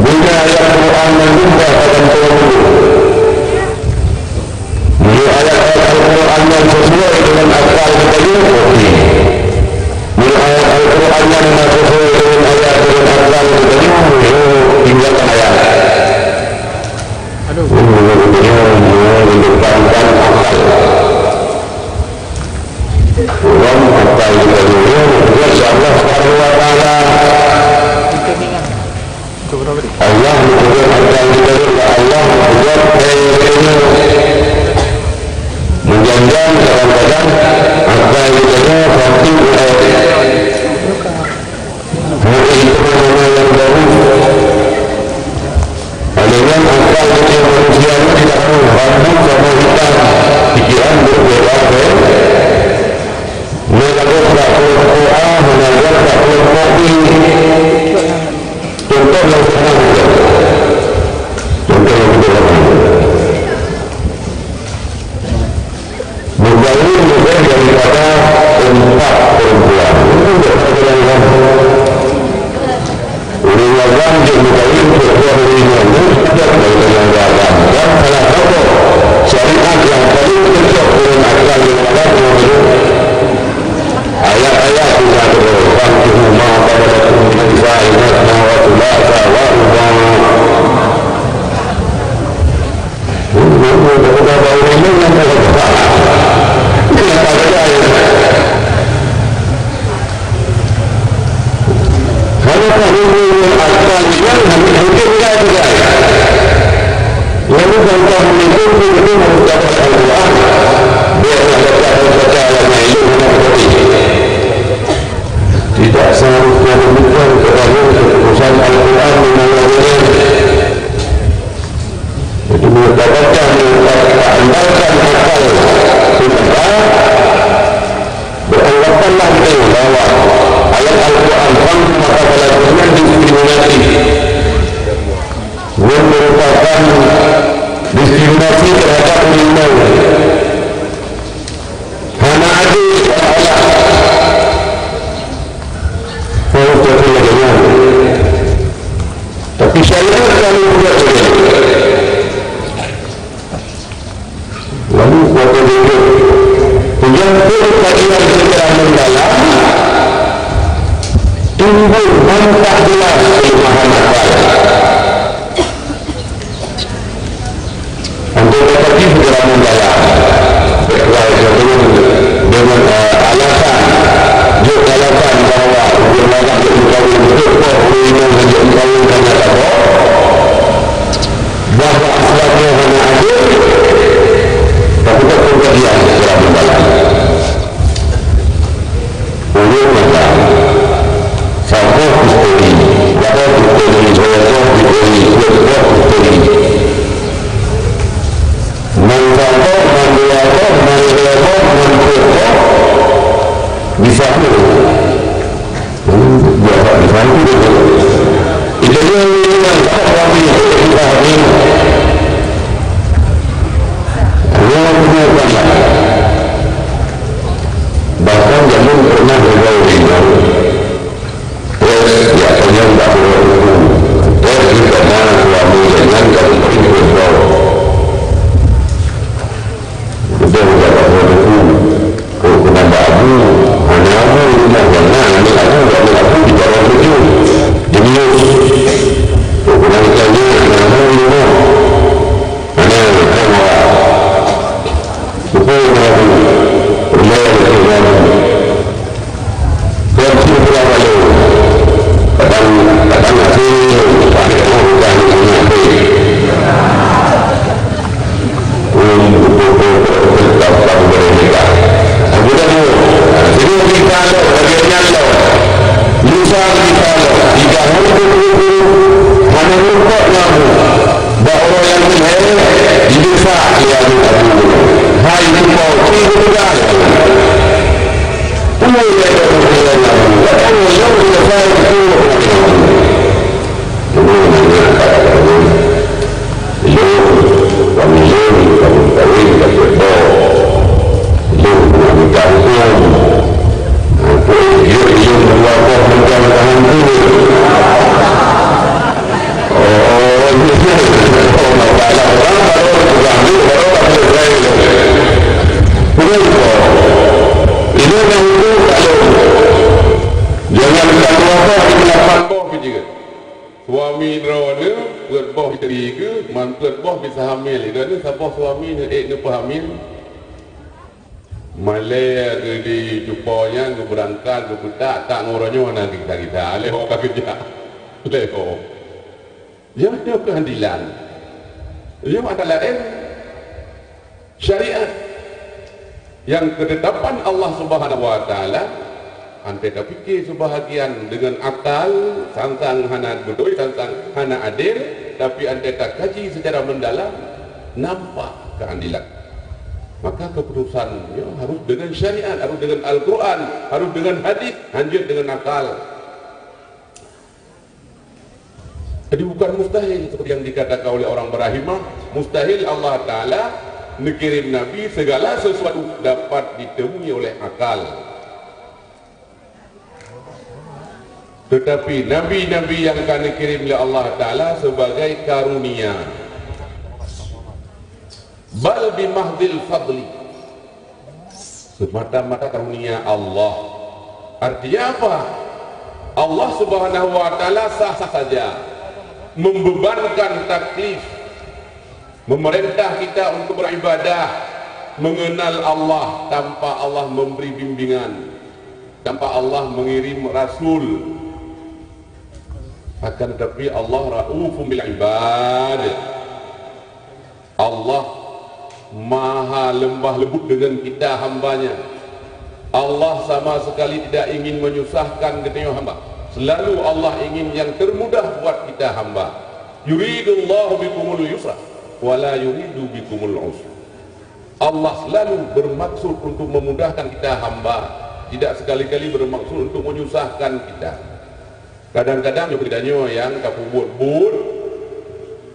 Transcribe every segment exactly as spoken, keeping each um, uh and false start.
Punya ayat Quran nyang mudah bak geutanyoe. Meunyoe ayat-ayat Al-Quran nyang sesuai deungon akal geutanyoe, oke. Meunyoe ayat Al-Quran nyang hana sesuai deungon ayat deungon akal geutanyoe, nyoe tinggalkan ayat. Aduh. Nyoe geutanyoe, nyoe mengedepankan akal. Ureueng akai geutanyoe, insya Allah Subhanahu wa Taala. Allah meupeugah akai geutanyoe, Allah meupeugah akai geutanyoe. Meujan-jan kadang-kadang akai geutanyoe pasti mulai. Hana iman hana nyang barô. Hana nyan akal geutanyoe manusia nyoe jitamu rambu sama hitam, pikiran berbeda-beda. Nyan lagoe bak kelompok A, hana lagoe bak kelompok B. Contoh nyang seudeuna saja. Contoh nyang seudeuna saja. Meugaul leubeh daripada empat perempuan. Itu dah perkara yang lain. Ureueng agam jeuet meugaul untuk dua ureueng inong, itu tidak perkara yang agam. Dan salah satu syariat yang paling cocok dengan akal daripada dua ureueng. Ayat-ayat sudah turun. "Fankihu ma tabalakum min nisa'i masna wa thulatha wa ruba'." Tidak seharusnya demikian kerana keputusan Al-Quran memang adanya. Jadi, menyebabkan kita andalkan akal semata, beranggapanlah kita bahwa ayat Al-Quran tentang mata pelajaran diskriminatif. Ia merupakan diskriminasi terhadap orang. Hana adil seolah-olah. Kalau kita lagi nyan. Tapi syariat kami buat saja. Lalu kuasa hidup. Yang pun kajian secara mendalam timbul bantah jelas kelemahan akal. Untuk tetapi segera mendalam. Baiklah, dengan, dengan, eh, alasan, jok alasan bahwa dia larang untuk mengkawin, betul kok orang inong hana mengkawin karena takut, bahwa Islam nyoe hana adil, tapi tak pun kajian segera mendalam. Ulôn mantong. Saboh kustodi, saboh kustodi, saboh kustodi, saboh kustodi. Mantong, mandua boh, mandua boh, mandua boh. Bisa tu. Hmm, biasa, bisa tu. Itu dia yang tak suami, kita ni. Dia punya banyak. Bahkan jameun pernah gagal ringan. Terus, ya, penyang tak boleh hukum. Terus, kita na suami dengan gagal ringan. Kita udah tak boleh hukum. Kok kena bak abu, hana abu, rumah yang na, ni abu, tak ni abu, di bawah tujuh. Jenius. Kok kena ditanya, hana abu, rumah. Hana, hana. Betul, hana abu. Rumah, rumah. Tuan Sri Pulau Balu. Kadang, kadang hati, pakai orang bukan anak pun. Hmm, betul, betul, betul, betul, tak, tak boleh nikah. Aku dah tahu. Jadi, kita lo, bagian nyan lo. Lusa kita lo. Tiga hari tu, hana lumpot nyabu. Bak orang yang meuhai, didesak lé aneuk abu. Hai, lumpot, cik, betul dah. Tuh, ya, ya, ya, ya, ya. Betul, ya, ya, ya, ya. Dulu nanya pada kami, lôn, kami lôn, kami kawin, kami boh. Lôn, kami kampung. Aku, yuk, yuk, dua boh, macam tahan tu. Oh, Peuet boh isteri geuh, man peuet boh bisa hamil. Inan saboh suami neuék neupeuhamil. Malée geuh di cupo nyan geubeurangkat geupeutak, tak ngon uroe nyoe na gisa-gisa. Lé ho ka keujak. Lé ho. Nyoe, nyoe keuhandilan. Nyoe antara laén syariat. Nyang keutetapan Allah Subhanahu wa Taala, antée tapike seubahagian deungon akal, sang-sang hana beutôi, sang-sang hana adil, tapi antée takaji seucara mendalam, nampak keuadilan. Maka keuputusan nyoe harus deungon syariat, harus deungon Al-Quran, harus deungon hadis, hanjeuet deungon akal. Jadi bukan mustahil seperti yang dikatakan oleh orang Brahima, mustahil Allah Taala neukirém nabi, segala sesuatu dapat ditemui oleh akal. Tetapi nabi-nabi nyang ka neukirém lé Allah Taala sebagai karunia. Bal bimahdil fadli. Semata-mata karunia Allah. Artinya apa? Allah Subhanahu wa Taala sah-sah saja membebankan taklif, memerintah kita untuk beribadah, mengenal Allah tanpa Allah memberi bimbingan, tanpa Allah mengirim rasul. Akan tetapi, Allah raufum bil ibad. Allah maha lemah lembut dengan kita hamba-Nya. Allah sama sekali tidak ingin menyusahkan geutanyoe hamba. Selalu Allah ingin yang termudah buat kita hamba. Yuridullahu bikumul yusra, wa la yuridu bikumul usra. Allah selalu bermaksud untuk memudahkan kita hamba, tidak sekali-kali bermaksud untuk menyusahkan kita. Kadang-kadang nyoe geutanyoe nyang tapeubuet buet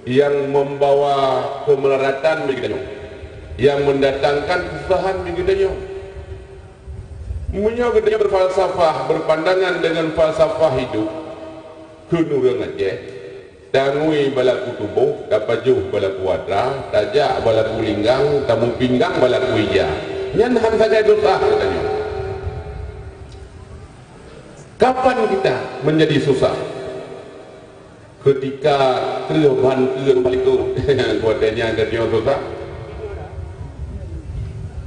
nyang membawa kemelaratan bagi geutanyoe, nyang mendatangkan kesusahan bagi geutanyoe. Meunyoe geutanyoe berfalsafah, berpandangan dengan falsafah hidup, kheun ureuëng Aceh, tangui balaku tuboh, tapajoh balaku atra, tajak balaku linggang, tamu pinggang balaku ija. Nyan han sagai susah geutanyoe. Kapan kita menjadi susah? Ketika treueh ban keu baliku, watée nyan geutanyoe susah.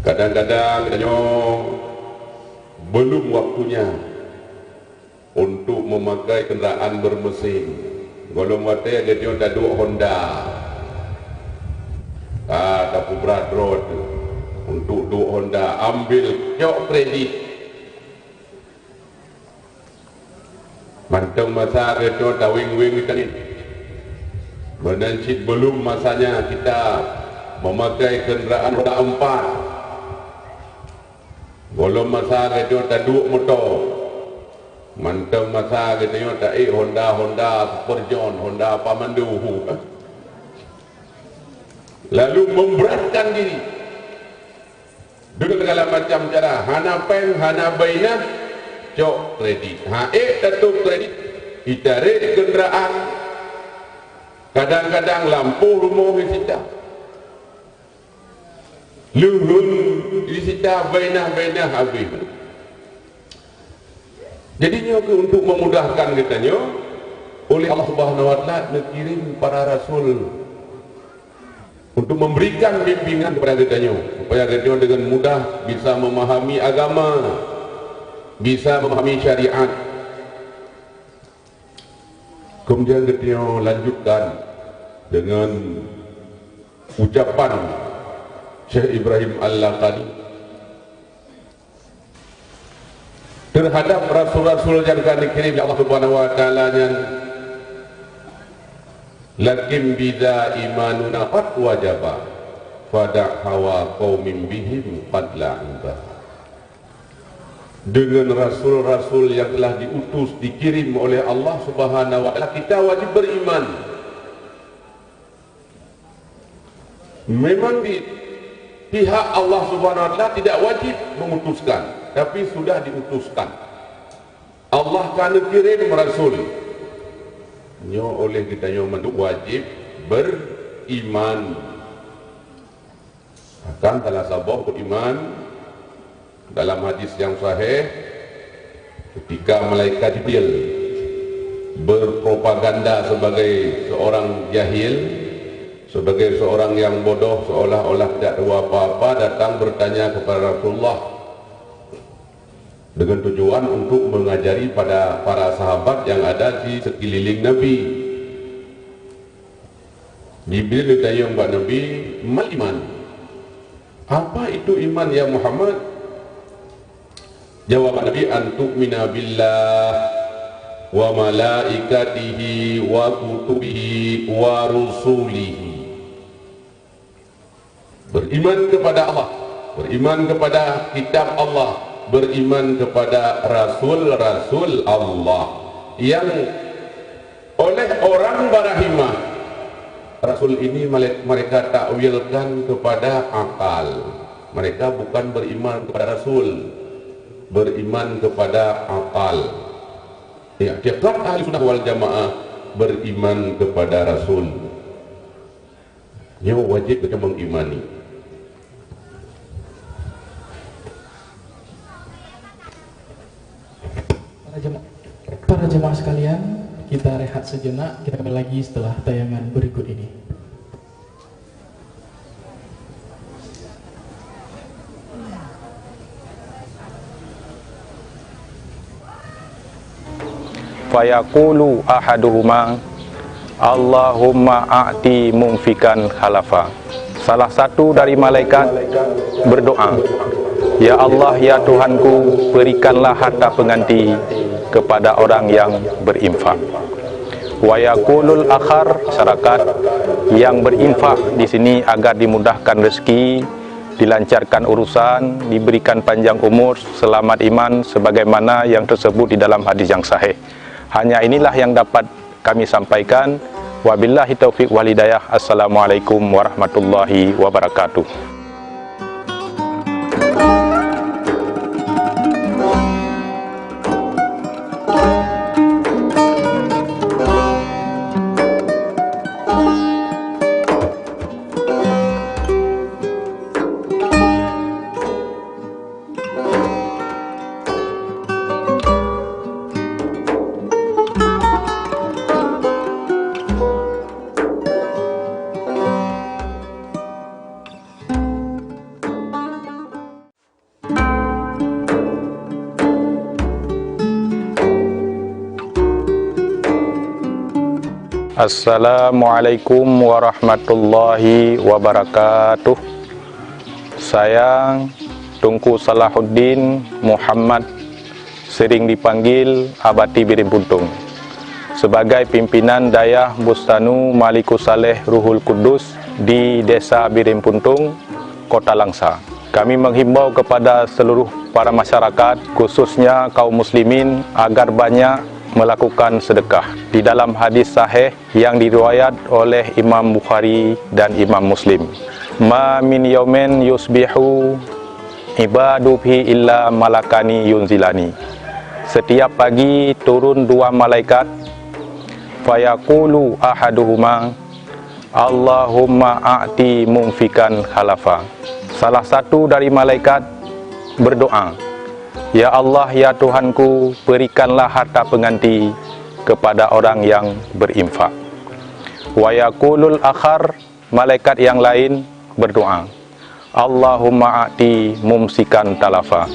Kadang-kadang geutanyoe belum waktunya untuk memakai kendaraan bermesin. Gohlom watée geutanyoe taduek Honda, ka tapeubrat droe teuh untuk duek Honda, ambil cok kredit. Mantong masa geutanyoe taweng-weng teuh nyan. Meunan cit belum masanya kita memakai kendaraan roda empat. Gohlom masa geutanyoe taduek moto. Mantong masa geutanyoe taék Honda, Honda Super John, Honda apa mandum. Lalu memberatkan diri dengan segala macam cara, hana péng, hana bainah, cok kredit. Ha, ék tatôb kredit, itarek kendaraan, kadang-kadang lampôh rumoh disita. Leuheun disita, bainah-bainah habéh. Jadi nyoe keuh untuk memudahkan geutanyoe, oleh Allah Subhanahu wa Taala neukirém para rasul untuk memberikan bimbingan kepada geutanyoe, supaya geutanyoe dengan mudah bisa memahami agama, bisa memahami syariat. Kemudian geutanyoe lanjutkan dengan ucapan Syekh Ibrahim Al-Laqani terhadap rasul-rasul nyang ka neukirém lé Allah Subhanahu wa Taala nyan, "Lakin biza imanuna qad wajaba, fada' hawa qaumin bihim qad la'iba." Dengan rasul-rasul yang telah diutus, dikirim oleh Allah Subhanahu wa Taala, kita wajib beriman. Memang di pihak Allah Subhanahu wa Taala tidak wajib mengutuskan, tapi sudah diutuskan. Allah ka neukirém rasul. Nyoe oleh geutanyoe mandum wajib beriman. Bahkan salah saboh rukun iman dalam hadis nyang sahih, ketika malaikat Jibril Berpropaganda sebagai seorang jahil, sebagai seorang yang bodoh, seolah-olah tidak tahu apa-apa, datang bertanya kepada Rasulullah dengan tujuan untuk mengajari pada para sahabat yang ada di sekeliling Nabi. Jibril geutanyong bak Nabi, "Mal iman?" "Apa itu iman, ya Muhammad?" Jawab Nabi, "An tu'mina billah wa malaikatihi wa kutubihi wa rusulihi." Beriman kepada Allah, beriman kepada kitab Allah, beriman kepada rasul-rasul Allah yang oleh orang Barahimah, rasul ini male-, mereka takwilkan kepada akal. Mereka bukan beriman kepada rasul, beriman kepada akal. Ya, i'tikad Ahli Sunnah wal Jamaah beriman kepada rasul. Nyoe wajib geutanyoe mengimani. Para jema-, para jemaah sekalian, kita rehat sejenak, kita kembali lagi setelah tayangan berikut ini. Fayaqulu ahaduhuma, "Allahumma a'ti mumfikan khalafa." Salah satu dari malaikat berdoa, "Ya Allah, ya Tuhanku, berikanlah harta pengganti kepada orang yang berinfak." Wa yaqulul akhar, masyarakat yang berinfak di sini agar dimudahkan rezeki, dilancarkan urusan, diberikan panjang umur, selamat iman, sebagaimana yang tersebut di dalam hadis yang sahih. Hanya inilah yang dapat kami sampaikan. Wabillahi taufiq wal hidayah. Assalamualaikum warahmatullahi wabarakatuh. Assalamualaikum warahmatullahi wabarakatuh. Saya Teungku Salahuddin Muhammad, sering dipanggil Abati Bireuen Puntông, sebagai pimpinan Dayah Bustanu Malikus Saleh Ruhul Kudus di Desa Bireuen Puntông, Kota Langsa. Kami menghimbau kepada seluruh para masyarakat, khususnya kaum muslimin, agar banyak melakukan sedekah. Di dalam hadis sahih yang diriwayat oleh Imam Bukhari dan Imam Muslim, "Ma min yaumin yusbihu ibadu fihi illa malakani yunzilani." Setiap pagi turun dua malaikat, fayaqulu ahaduhuma, "Allahumma a'ti mumfikan khalafa." Salah satu dari malaikat berdoa, "Ya Allah, ya Tuhanku, berikanlah harta pengganti kepada orang yang berinfak." Wa yaqulul akhar, malaikat yang lain berdoa, "Allahumma a'ti mumsikan talafa."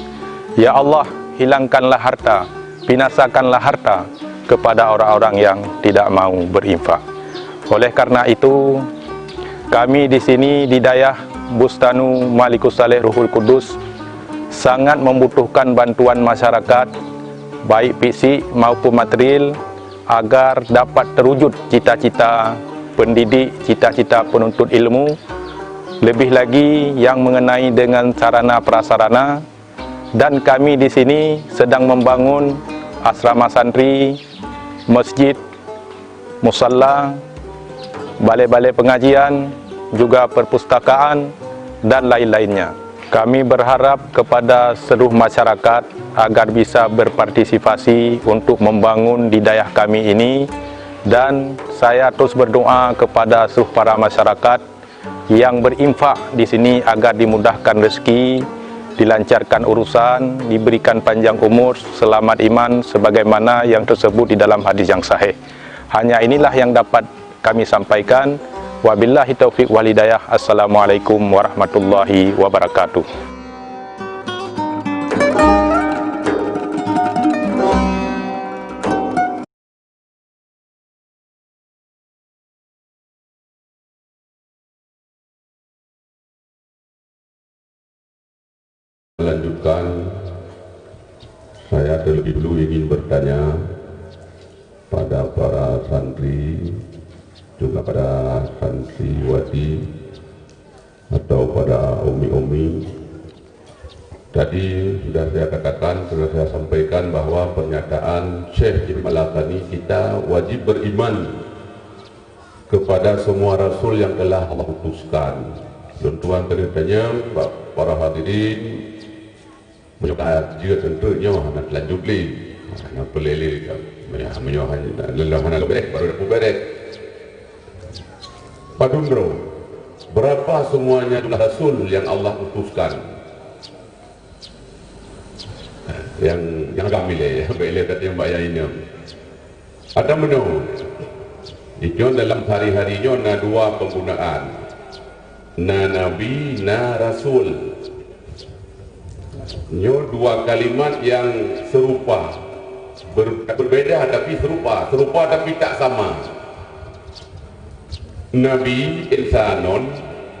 Ya Allah, hilangkanlah harta, binasakanlah harta kepada orang-orang yang tidak mau berinfak. Oleh karena itu, kami di sini di Dayah Bustanu Malikus Saleh Ruhul Kudus sangat membutuhkan bantuan masyarakat, baik fisik maupun material, agar dapat terwujud cita-cita pendidik, cita-cita penuntut ilmu, lebih lagi yang mengenai dengan sarana prasarana, dan kami di sini sedang membangun asrama santri, masjid, musala, balai-balai pengajian, juga perpustakaan, dan lain-lainnya. Kami berharap kepada seluruh masyarakat agar bisa berpartisipasi untuk membangun di dayah kami ini, dan saya terus berdoa kepada seluruh para masyarakat yang berinfak di sini agar dimudahkan rezeki, dilancarkan urusan, diberikan panjang umur, selamat iman, sebagaimana yang tersebut di dalam hadis yang sahih. Hanya inilah yang dapat kami sampaikan. Wabillahi taufiq wal hidayah. Assalamualaikum warahmatullahi wabarakatuh. Lanjutkan, saya terlebih dulu ingin bertanya pada para santri, juga pada santriwati, atau pada umi-umi. Tadi sudah saya katakan, sudah saya sampaikan bahwa pernyataan Syekh Ibn Al-Thani, kita wajib beriman kepada semua rasul yang telah Allah utuskan. Lôn tuan keuneuk tanyong bak para hadirin, meunyoe ka jeuet eunteuk nyoe hana teulanjut lé. Hana peulé lé ka. Meunyoe, meunyoe hana, lôn hana geubeudeh, baru dak peubeuet. Padum droe, berapa semuanya jumlah rasul yang Allah utuskan? Nyang, nyang agam ilée, bèk ilée that nyang bak nyang inong. Atau meunoe, di nyoe dalam hari-hari nyoe na dua penggunaan. Na nabi, na rasul. Nyoe dua kalimat yang serupa. Ber-, berbeda tapi serupa, serupa tapi tak sama. Nabi insanun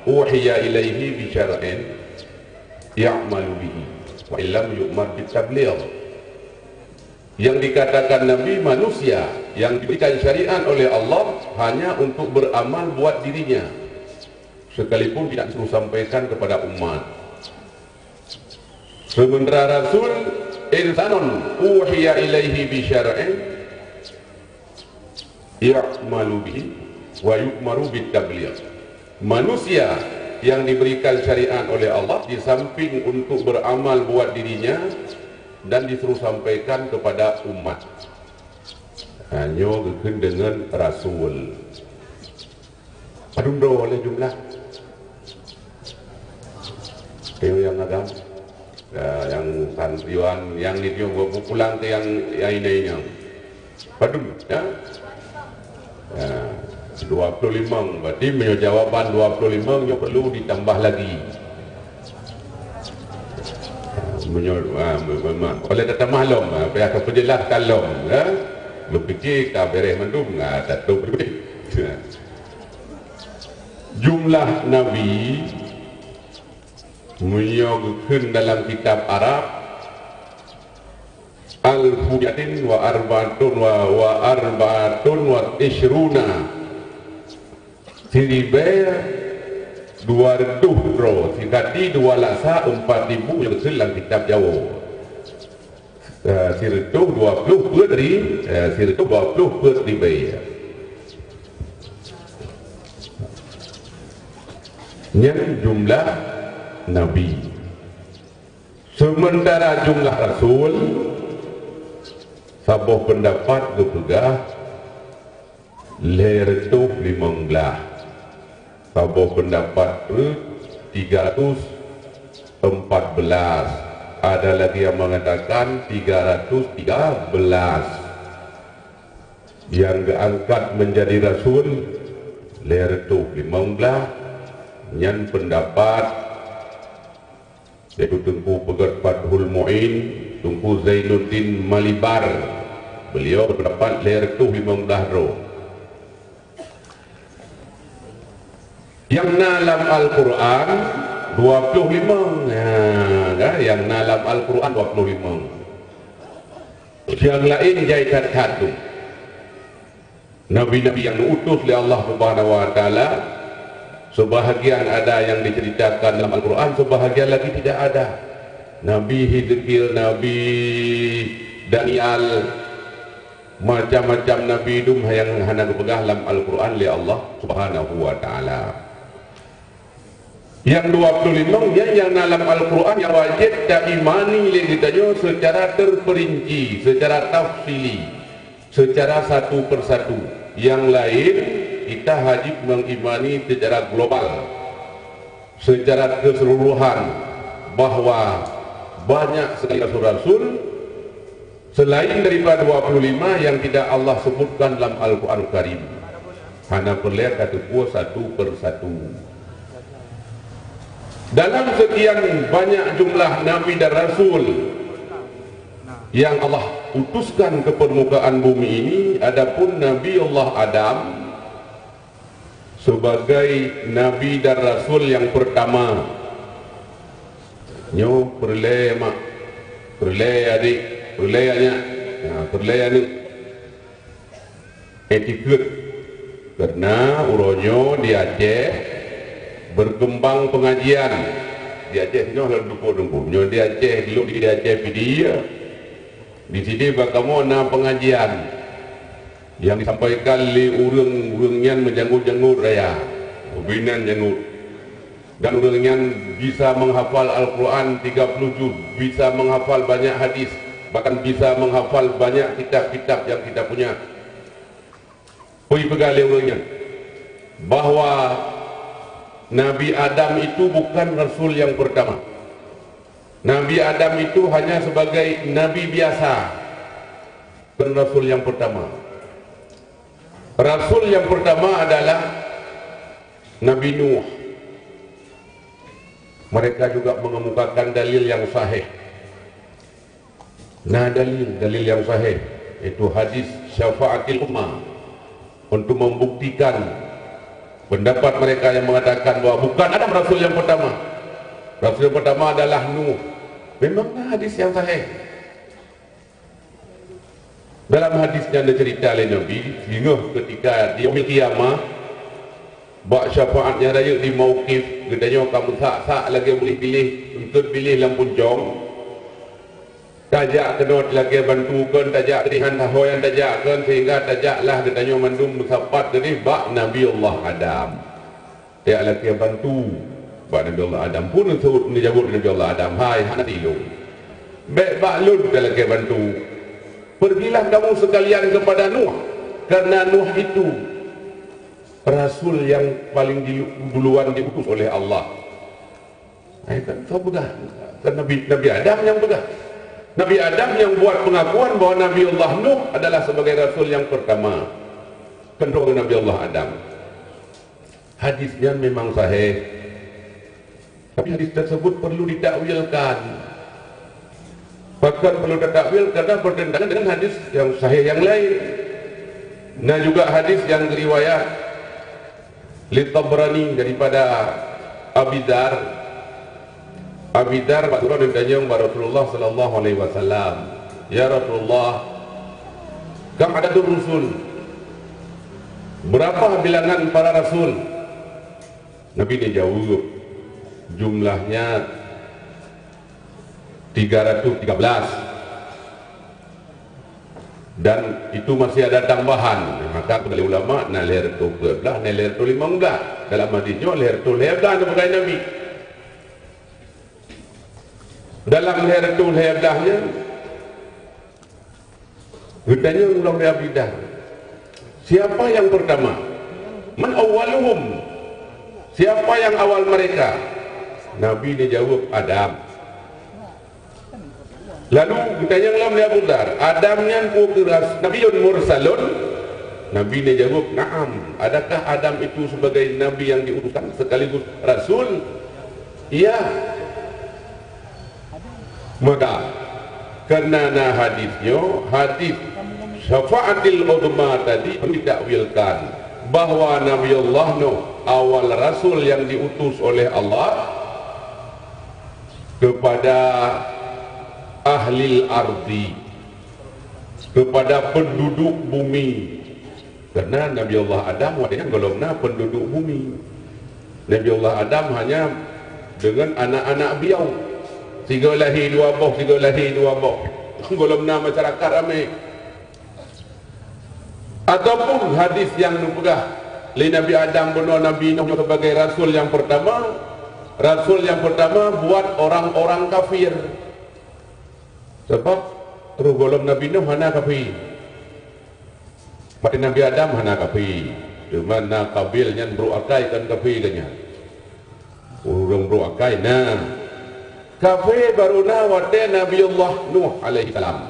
uhiya ilaihi bi syar'in ya'malu bihi, wa illam yu'mar bit tabligh. Yang dikatakan nabi manusia yang diberikan syariat oleh Allah hanya untuk beramal buat dirinya, sekalipun tidak disuruh sampaikan kepada umat. Sementara rasul insanun uhiya ilaihi bi syar'in ya'malu bihi wa yu'maru bit tabligh. Manusia yang diberikan syariat oleh Allah di samping untuk beramal buat dirinya dan disuruh sampaikan kepada umat. Ha, nyoe geukheun deungon rasul. Padum droe lé jumlah. Tengok nyang agam. Ya, nyang santriwan, nyang ni dia buat pulang ke nyang, nyang ini nyang. Padum, ya? Ya, dua puluh lima. Berarti meunyoe jawaban dua puluh lima nyoe perlu ditambah lagi. Meunyoe, ha, me-, me-, me-, oleh teutamah lom, ha, payah ka peujelas ka lom, ya. Meupike ka beres mandum, ha, tatôp. Jumlah nabi, meunyoe geukheun dalam kitab Arab, alfu mi'atin wa arba'atun wa, wa arba'atun wa ishruna. Siribèe dua reutôh droe, sikati dua lasa empat ribu nyang geukheun lam kitab Jawoe. Eh, sireutôh dua ploh peuet ri-, eh, sireutôh dua ploh peuet ribèe. Nyan jumlah nabi. Sementara jumlah rasul, saboh peundapat geupeugah lhèe reutôh limong blaih. Saboh peundapat peuet, tiga ratus empat belas. Ada lagi yang mengatakan tiga ratus tiga belas. Nyang geuangkat menjadi rasul lhèe reutôh limong blaih, nyan peundapat yaitu Teungku Peugöt Fathul Muin, Teungku Zainuddin Malibar. Beliau berpendapat lhèe reutôh limong blaih droe. Nyang na lam Al-Quran dua ploh limong. Ha, kan? Nyang na lam Al-Quran dua ploh limong. Nyang laén jai that-that tu. Nabi-nabi yang diutus oleh Allah Subhanahu wa Taala, sebahagian ada yang diceritakan dalam Al-Quran, sebahagian lagi tidak ada. Nabi Hizkil, Nabi Daniel, macam-macam nabi dum yang hana geupeugah lam Al-Quran lé Allah Subhanahu wa Taala. Nyang dua ploh limong nyan nyang na lam Al-Quran nyang wajéb taimani lé geutanyoe seucara teupeurinci, seucara tafsili, seucara satu persatu. Nyang laén kita wajéb mengimani seucara global, seucara keseluruhan. bahwa banyak sekali rasul-rasul selain daripada dua puluh lima yang tidak Allah sebutkan dalam Al-Quran Karim. Hana peureulée tateupeue satu per satu. Dalam sekian banyak jumlah nabi dan rasul yang Allah utuskan ke permukaan bumi ini, adapun Nabi Allah Adam sebagai nabi dan rasul yang pertama. Nyoe peureulée mak, peureulée adik, peureulée anyak, ha, peureulée aneuëk. Etiket. Karena uroe nyoe di Aceh berkembang pengajian. Di Aceh nyoe lôn teupeu teungku. Nyoe di Aceh, lôn di Aceh Pidie. Di sini bak kamoe na pengajian yang disampaikan lé ureuëng-ureuëng nyan meujanggut-janggut raya, binan janggut. Dan ureuëng nyan bisa menghafal Al-Quran tiga puluh juz, bisa menghafal banyak hadis, bahkan bisa menghafal banyak kitab-kitab yang kita punya. Peue peugah lé ureuëng nyan bahwa Nabi Adam itu bukan rasul yang pertama. Nabi Adam itu hanya sebagai nabi biasa, bukan rasul yang pertama. Rasul yang pertama adalah Nabi Nuh. Mereka juga mengemukakan dalil yang sahih. Nah, dalil, dalil yang sahih, yaitu hadis syafaatil ummah, untuk membuktikan pendapat mereka yang mengatakan bahwa bukan Adam rasul yang pertama. Rasul yang pertama adalah Nuh. Memang hadis yang sahih. Dalam hadis nyan dicerita lé Nabi, singoh ketika di Yaumil Qiyamah, bak syafaat nyang rayeuk di mauqif, geutanyoe ka meusak-sak lagée boleh piléh, eunteuk piléh lam puncong. Tajak keunoe lagée bantu kon, tajak keudihan taho nyang tajak kon, sehingga tajaklah geutanyoe mandum meusapat keudeh bak Nabi Allah Adam. Tajak lakée bantu bak Nabi Allah Adam. Pun neuseuôt neujaweueb Nabi Allah Adam, "Hai, hana tilong. Bék bak lôn talakée bantu. Pergilah kamu sekalian kepada Nuh, karena Nuh itu rasul yang paling dilu-, duluan diutus oleh Allah." Nah, itu peugah. Kan Nabi, Nabi Adam yang peugah. Nabi Adam yang buat pengakuan bahwa Nabi Allah Nuh adalah sebagai rasul yang pertama. Keuntrol Nabi Allah Adam. Hadis nyan memang sahih. Tapi hadis tersebut perlu ditakwilkan. Pakon perlu ditakwil? Karena bertentangan dengan hadis yang sahih yang lain. Nah, juga hadis yang riwayat li Tabrani daripada Abi Dzar. Abi Dzar bak uroe nyan geutanyong bak Rasulullah sallallahu alaihi wasallam, "Ya Rasulullah, kam adadur rusul? Berapa bilangan para rasul?" Nabi neujaweueb, "Jumlahnya tiga ratus tiga belas. Dan itu masih ada tambahan." Maka kata ulama, na lhèe reutôh dua belas, na lhèe reutôh limong belas. Dalam hadis nyoe lhèe reutôh lhèe belas neupeugah Nabi. Dalam lhèe reutôh lhèe belas nyan, geutanyong lom lé Abi Dzar, "Siapa yang pertama? Man awwaluhum? Siapa yang awal mereka?" Nabi neujaweueb, "Adam." Lalu geutanyong lom lé Abu Dzar, "Adam nyan peue keuh ras-, nabiyyun mursalun?" Nabi neujaweueb, "Na'am." Adakah Adam itu sebagai nabi yang diutuskan sekaligus rasul? Iya. Maka, karena na hadis nyoe, hadis syafaatil uzma tadi ditakwilkan bahwa Nabi Allah Nuh awal rasul yang diutus oleh Allah kepada ahlil ardi, kepada penduduk bumi. Karena Nabi Allah Adam watée nyan gohlom na penduduk bumi. Nabi Allah Adam hanya dengan anak-anak beliau. Sigoe lahé dua boh, sigoe lahé dua boh. Gohlom na masyarakat ramé. Ataupun hadis nyang neupeugah lé Nabi Adam bunoe Nabi Nuh sebagai rasul yang pertama, rasul yang pertama buat orang-orang kafir. Sebab roh gohlom Nabi Nuh hana kafé. Maté Nabi Adam hana kafé. Teuma na Kabil nyan brok akai kon kafé geuh nyan. Ureuëng brok akai na. Kafé barô na watée Nabiullah Nuh alaihissalam.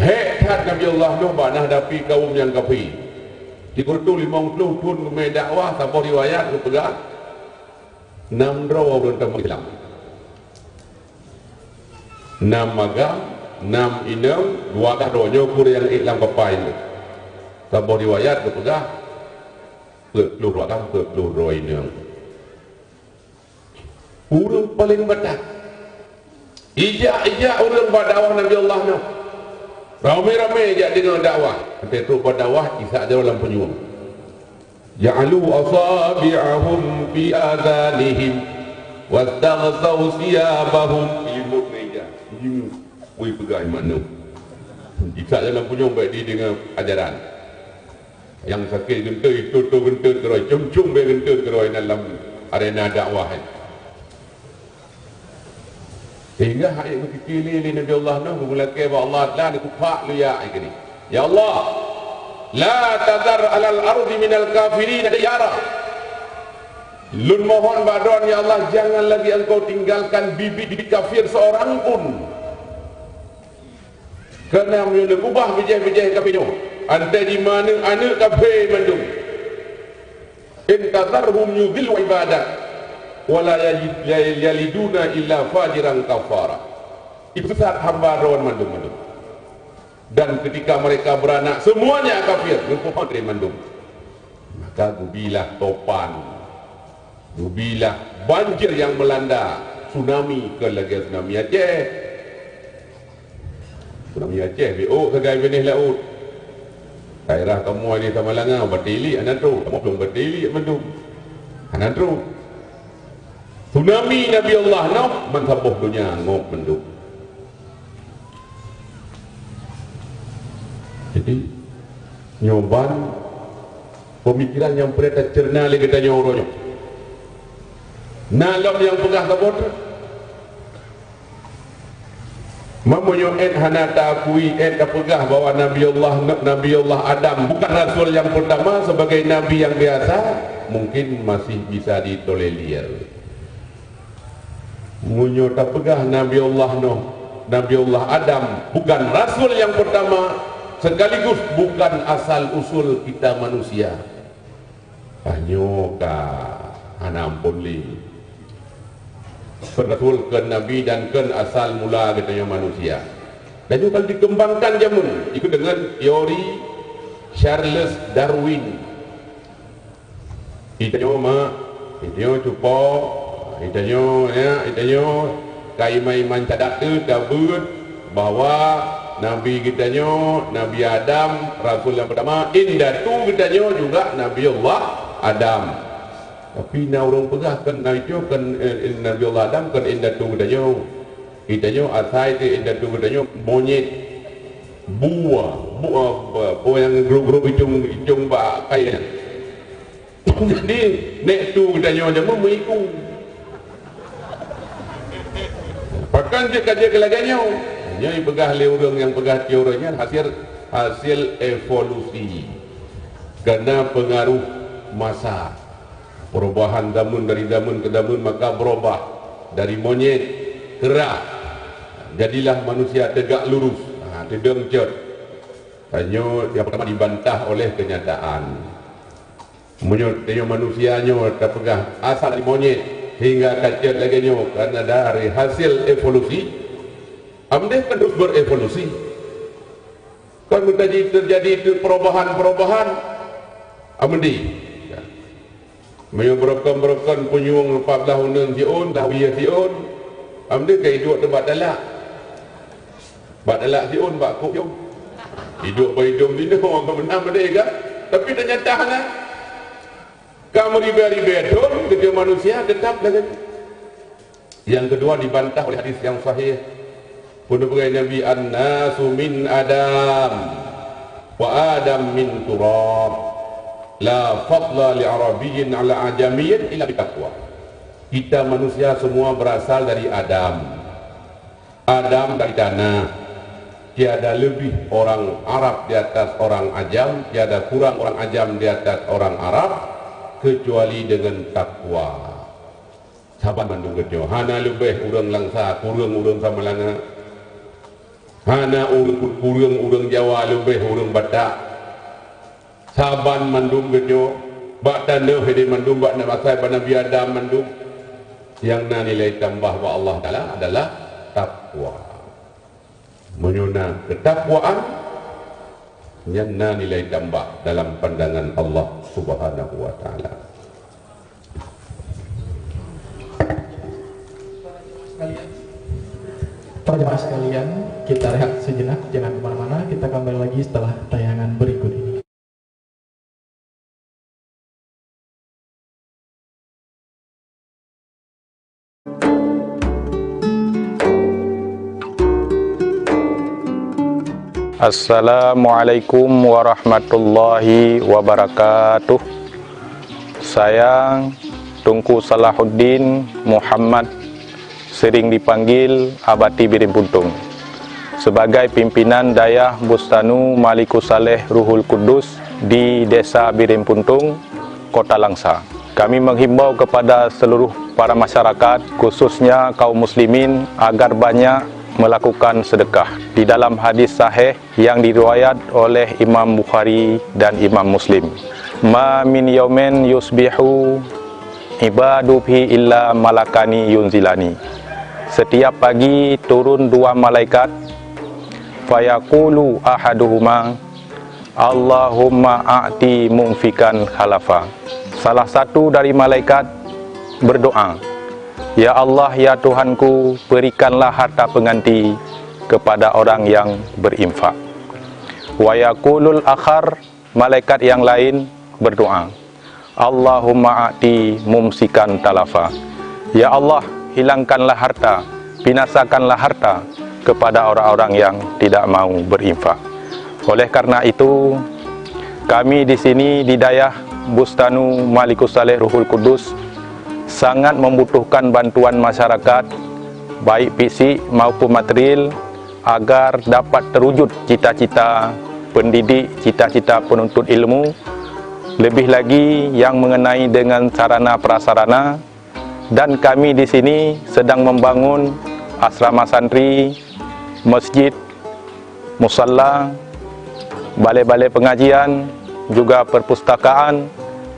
Hék that Nabiullah Nuh bak na hadapi kawöm nyang kafé. Sikureueng limong ploh thon geumé dakwah, saboh riwayat geupeugah, nam droe ureuëng tamong Islam. Nam agam, nam inong, dua agam droe nyoe kureueng ék lam kapai nyoe. Saboh riwayat geupeugah, peuet ploh agam, peuet ploh droe inong. Ureuëng paleng batat. Ijak-ijak ureuëng bak dakwah Nabi Allah nyoe. Ramé-ramé jak deungoe dakwah. Watée trok bak dakwah, jisak jaroe lam punyueng. Ja'alu asabi'ahum fi adhanihim wastaghsau thiyabahum. Ilimut ngon ija. Ilimut. Woi peugah iman nyoe. Jisak jaroe lam punyueng bak di deungoe ajaran. Nyang sakét geunteut, itutoe geunteut keudroe, com-com bée geunteut keudroe na lam arena dakwah nyan. Sehingga hai meukiké lé, lé Nabi Allah Nuh, geumulakée bak Allah Taala, neukeupak lé ya hai keunoe. Ya Allah, la tadhar alal ardi minal kafirin diyara. Lôn mohon bak Droen, ya Allah, jangan lagi Engkau tinggalkan bibit-bibit kafir seorang pun. Keunong meunyoe neukubah bijéh-bijéh kafé nyoe, antée jimeuaneuk-aneuk kafé mandum. In tadharhum yudhillu ibadak, wa la yajid-, yaliduna illa fajiran kafara. Itu sesat hamba Droen mandum-mandum. Dan ketika mereka beranak, semuanya kafir, meupuhan mandum. Maka geubilah topan, geubilah banjir nyang meulanda, tsunami kon lagée tsunami Aceh. Tsunami Aceh, biôk sagai binéh laôt. Daerah kamoe di Samalanga, Batili hana trok, kamoe Batili mandum. Hana trok. Tsunami Nabi Allah Nuh, meusaboh donya ngok mandum. Jadi, nyoe ban peumikiran nyang peureulée taceurna lé geutanyoe uroe nyoe. Na lom nyang peugah saboh teuk. Meunyoe ék hana taakui, ék tapeugah bahwa Nabi Allah, Nabi Allah Adam bukan rasul nyang peurtama, sebagai nabi nyang biasa, mungkin masih bisa ditolerir. Meunyoe tapeugah Nabi Allah Nuh, Nabi Allah Adam bukan rasul nyang peurtama, sekaligus bukan asal usul kita manusia, tanyoe ka hana ampôn lé. Kon rasul, kon nabi, dan kon asal mula geutanyoe manusia. Dan nyoe ka dikeumbangkan jameun, ikot deungon teori Charles Darwin. Geutanyoe mak, geutanyoe cupo, geutanyoe nyak, geutanyoe ka iman-iman cadat teuh tabeuet bahwa Nabi geutanyoe, Nabi Adam, rasul nyang peurtama, indatu geutanyoe juga Nabi Allah Adam. Tapi na ureuëng peugah kon Nabi, kon, eh, Nabi Allah Adam kon indatu geutanyoe. Geutanyoe asai teuh indatu geutanyoe monyét. Bua, bua, bua, bua nyang grob-grob icong, icong bak kayée nyan. Jadi, nek tu geutanyoe jameun meuiku. Pakon jeuet ka jeuet keu lagée nyoe? Nyoe ipeugah lé ureuëng nyang peugah teori nyan hasil, hasil evolusi. Karena pengaruh masa. Perubahan zaman dari zaman ke zaman maka berubah. Dari monyet, kera. Jadilah manusia tegak lurus. Ha, teudong cot. Tanyoe nyang pertama dibantah oleh kenyataan. Meunyoe tanyoe manusia nyoe tapeugah asal dari monyet hingga ka cot lagée nyoe karena dari hasil evolusi, amdeh kan terus berevolusi. Kan menjadi terjadi itu perubahan-perubahan, amdeh. Ya. Meunyoe beurokon-beurokon punyueng empat belas uneun siôn, dah wie siôn, amdeh ka iduek teuh bak talak. Bak talak siôn, bak kôk siôn. Iduek bak idong dinoe, ka meunan meunan ka. Tapi teunyata hana. Ka meuribée-ribée thon, keudeh manusia tetap lagée nyan. Yang kedua dibantah oleh hadis yang sahih. Peue neupeugah Nabi, "An-nasu min Adam, wa Adam min turab. La fadla li Arabiyyin ala Ajamiyyin illa bitaqwa." Kita manusia semua berasal dari Adam. Adam dari tanah. Tiada lebih orang Arab di atas orang Ajam, tiada kurang orang Ajam di atas orang Arab, kecuali dengan takwa. Saban mandum geutanyoe, hana leubeh ureuëng Langsa kureueng ureuëng Samalanga, hana ureuëng kureueng ureuëng Jawa leubeh ureuëng Batak. Saban mandum geutanyoe, bak tanoh ini mandum, bak na-, asai bak Nabi Adam mandum, nyang na nilai tambah bak Allah Taala adalah takwa. Meunyoe na keutakwaan, nyan na nilai tambah dalam pandangan Allah Subhanahu wa Taala. Para jemaah sekalian, kita rehat sejenak, jangan kemana-mana, kita kembali lagi setelah tayangan berikut ini. Assalamualaikum warahmatullahi wabarakatuh. Saya Teungku Salahuddin Muhammad, sering dipanggil Abati Bireuen Puntông, sebagai pimpinan Dayah Bustanu Malikus Saleh Ruhul Kudus di Desa Bireuen Puntông, Kota Langsa. Kami menghimbau kepada seluruh para masyarakat, khususnya kaum muslimin, agar banyak melakukan sedekah. Di dalam hadis sahih, yang diriwayat oleh Imam Bukhari dan Imam Muslim. "Ma min yaumin yusbihu ibadu fihi illa malakani yunzilani." Setiap pagi turun dua malaikat, fayaqulu ahaduhuma, "Allahumma a'ti mumfikan khalafa." Salah satu dari malaikat berdoa, "Ya Allah, ya Tuhanku, berikanlah harta pengganti kepada orang yang berinfak." Wa yaqulul akhar, malaikat yang lain berdoa, "Allahumma a'ti mumsikan talafa." Ya Allah, hilangkanlah harta, binasakanlah harta kepada orang-orang yang tidak mau berinfak. Oleh karena itu, kami di sini di Dayah Bustanu Malikus Saleh Ruhul Kudus sangat membutuhkan bantuan masyarakat, baik fisik maupun material, agar dapat terwujud cita-cita pendidik, cita-cita penuntut ilmu, lebih lagi yang mengenai dengan sarana prasarana, dan kami di sini sedang membangun asrama santri, masjid, musala, balai-balai pengajian, juga perpustakaan,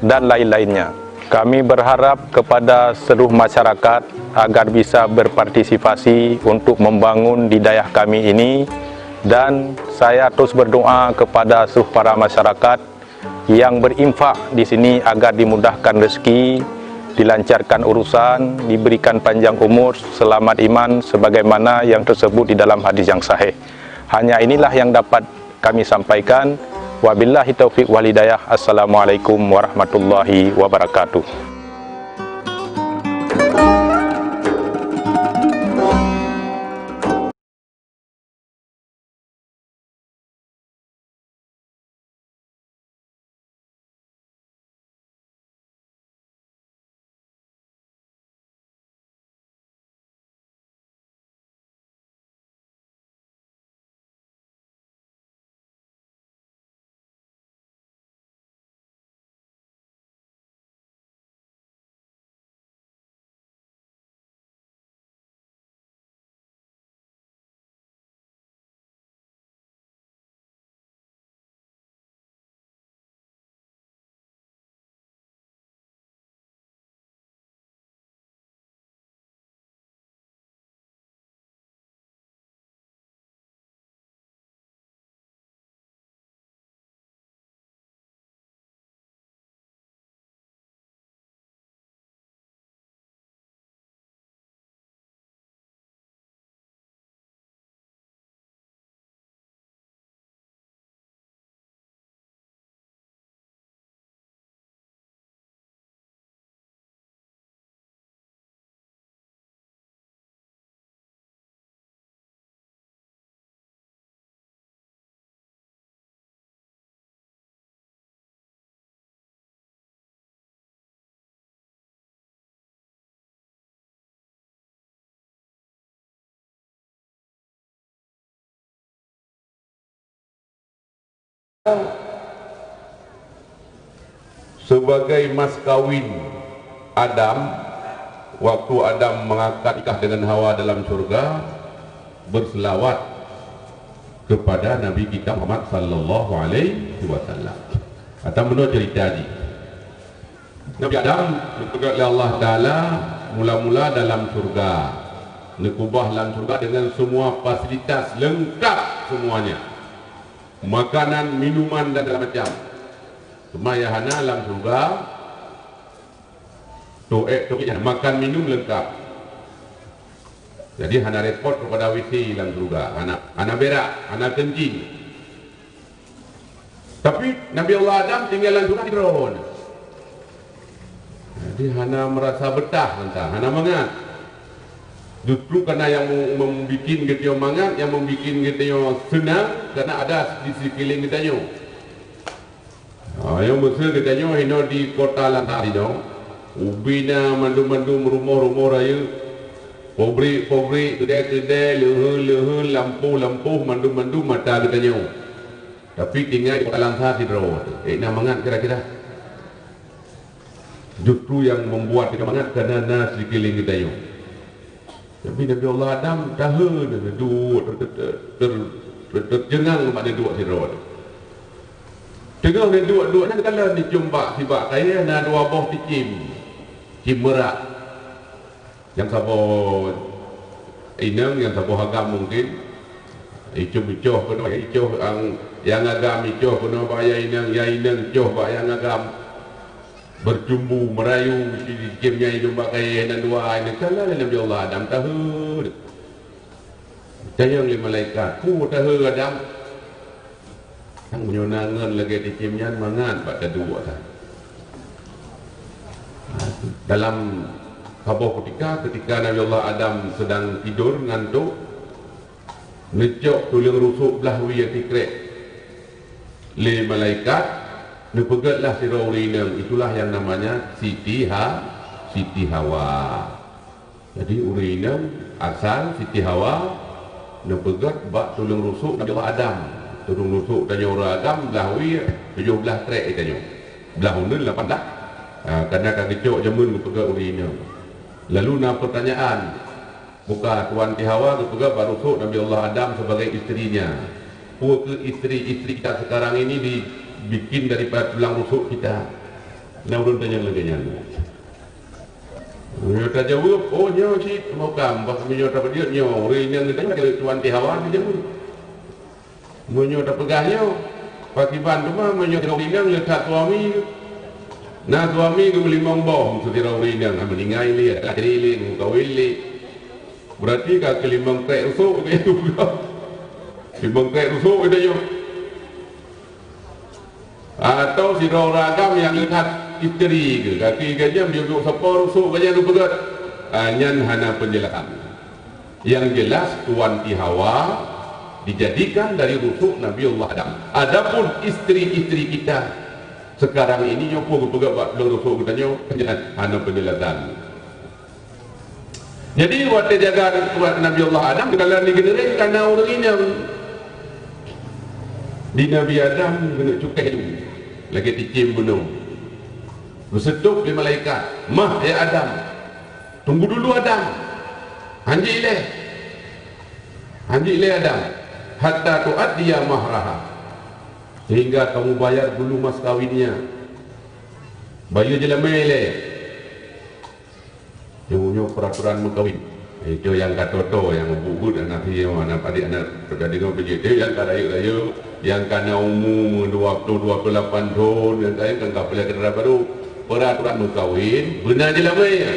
dan lain-lainnya. Kami berharap kepada seluruh masyarakat agar bisa berpartisipasi untuk membangun di dayah kami ini, dan saya terus berdoa kepada seluruh para masyarakat yang berinfak di sini agar dimudahkan rezeki, dilancarkan urusan, diberikan panjang umur, selamat iman, sebagaimana yang tersebut di dalam hadis yang sahih. Hanya inilah yang dapat kami sampaikan. Wabillahi taufiq wal hidayah. Assalamualaikum warahmatullahi wabarakatuh. Sebagai mas kawin Adam, Waktu Adam mengakad nikah dengan Hawa dalam syurga, berselawat kepada Nabi kita Muhammad sallallahu alaihi wasallam. Atau menurut cerita ji, Nabi Adam neupeugét lé Allah Taala mula-mula dalam syurga, neukeubah lam syurga dengan semua fasilitas lengkap semuanya, makanan, minuman dan segala macam. Cuma yang hana lam syurga, toh ék toh makan minum lengkap. Jadi hana repot kepada W C lam syurga, hana, hana berak, hana kencing. Tapi Nabi Allah Adam tinggai lam syurga sidroe. Jadi hana merasa betah, hana mangat. Justru karena yang mem- membikin geutanyoe mangat, yang membikin geutanyoe senang, karena ada di sekeliling geutanyoe. Ha, nyang meusé geutanyoe inoe di kota Langsa inoe, ubé na mandum-mandum rumoh-rumoh rayeuk, pabrik-pabrik, keudè-keudè, leuheun-leuheun, lampôh-lampôh, mandum-mandum mata geutanyoe. Tapi tinggai di kota Langsa sidroe, ék na mangat kira-kira. Justru nyang membuat geutanyoe mangat karena na sikeuliléng geutanyoe. Tapi Nabi Allah Adam tahe neuduek ter-, ter-, ter-, tercengang bak neuduek sidroe. Teungoh neuduek-duek nyan, kalon neucium bak sibak kayèe na dua boh cicém, cicém meurak. Nyang saboh inong, nyang saboh agam mungkin. Icôm icoh keunoe, icoh ang-, nyang agam icoh keunoe bak nyang inong, nyang inong icoh bak nyang agam. Bercumbu, merayu, cicém nyan idong bak kayèe nan dua, ini kan lé Nabi Allah Adam tahe. Tanyong lé malaikat, "Peue tahe Adam?" Nyang meunyoe na ngon lagèe cicém nyan mangat bak taduek that. Dalam saboh kutika, ketika Nabi Allah Adam sedang tidur ngantuk, neucok tuleueng rusuk blah wie tikrek lé malaikat, neupeugét lah sidroe ureueng inong, itulah yang namanya Siti Ha-, Siti Hawa. Jadi ureueng inong asal Siti Hawa neupeugét bak tuleueng rusuk Nabi Allah Adam. Tuleueng rusuk tanyoe ureueng agam blah wie tujoh blah trek tanyoe. Blah uneun lapan blah. Ha, karena ka geucok jameun geupeugét ureueng inong. Lalu na pertanyaan, buka Tuan Siti Hawa geupeugét bak rusuk Nabi Allah Adam sebagai istrinya. Peue keuh istri-istri kita sekarang ini dibikin daripada tulang rusuk kita? Na ureueng tanyong lagèe nyan. Meunyoe tajaweueb, "Oh, nyoe cit," meuka, bah meunyoe tapeujeuet nyoe, ureueng inong geutanyoe keu Tuan Siti Hawa geujaweueb. Meunyoe tapeugah nyoe, pakriban teuma meunyoe sidroe ureueng inong le that suami geuh. Na suami geuh meulimong boh, meuseu sidroe ureueng inong, ha, meuninggai lé, ka istri lé, meukawen lé. Berarti ka keu limong trek rusuk geuh. Limong trek rusuk geutanyoe. Atau sidroe ureueng agam nyang le that istri geuh, gaki geuh nyan, jeuet duek sapo rusuk geuh nyan geupeugét. Ah, nyan hana penjelasan. Yang jelas, Tuan Siti Hawa dijadikan dari rusuk Nabi Allah Adam. Adapun istri-istri kita sekarang ini, nyoe peue geupeugét bak tuleueng rusuk geutanyoe, nyan hana penjelasan. Jadi, watèe jaga buet Nabi Allah Adam, dalam di geuneureng ka na ureueng inong. Di Nabi Adam keuneuk cukéh laju, lagèe cicém bunoe. Geuseutôb lé malaikat, "Mah, ya Adam, tunggu dulu Adam. Hanjeuet ilèe. Hanjeuet ilèe Adam. Hatta tuaddiya mahraha. Sehingga kamu bayar dulu mas kawinnya. Bayeue jeulamèe ilèe." Nyoe, nyoe peraturan meukawen. Itu nyang ka tô-tô, nyang buet-buet aneuk nyoe, aneuk padé, aneuk teuka deungoe beujeuet. Itu nyang ka rayeuk-rayeuk, nyang ka na umu dua puluh, dua puluh lapan thon, nyang ka, nyang ka peureulèe keuneurang barô. Peraturan meukawen, beuna jeulamèe.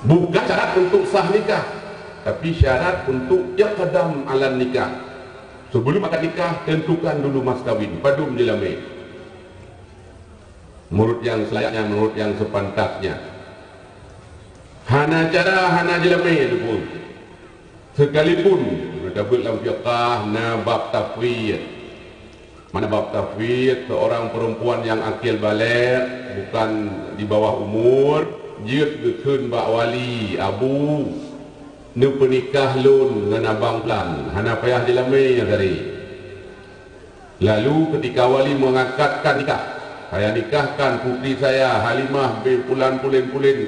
Bukan syarat untuk sah nikah, tapi syarat untuk iqdam alan nikah. Sebelum akad nikah, tentukan dulu mas kawin, padum jeulamèe. Meunurot nyang selayaknya, meunurot nyang sepantasnya. Hana cara, hana jeulamèe luput. Sekalipun, meunurot lam fiqah, na bab tafwid. Mana bab tafwid, seorang perempuan yang akil baligh, bukan di bawah umur, jeuet geukheun bak wali, abu, neupeunikah lôn ngon abang plan, hana payah jeulamèe nyang tadi. Lalu ketika wali mengakadkan nikah, Saya nikahkan putri saya, Halimah bin Pulan Pulen Pulen,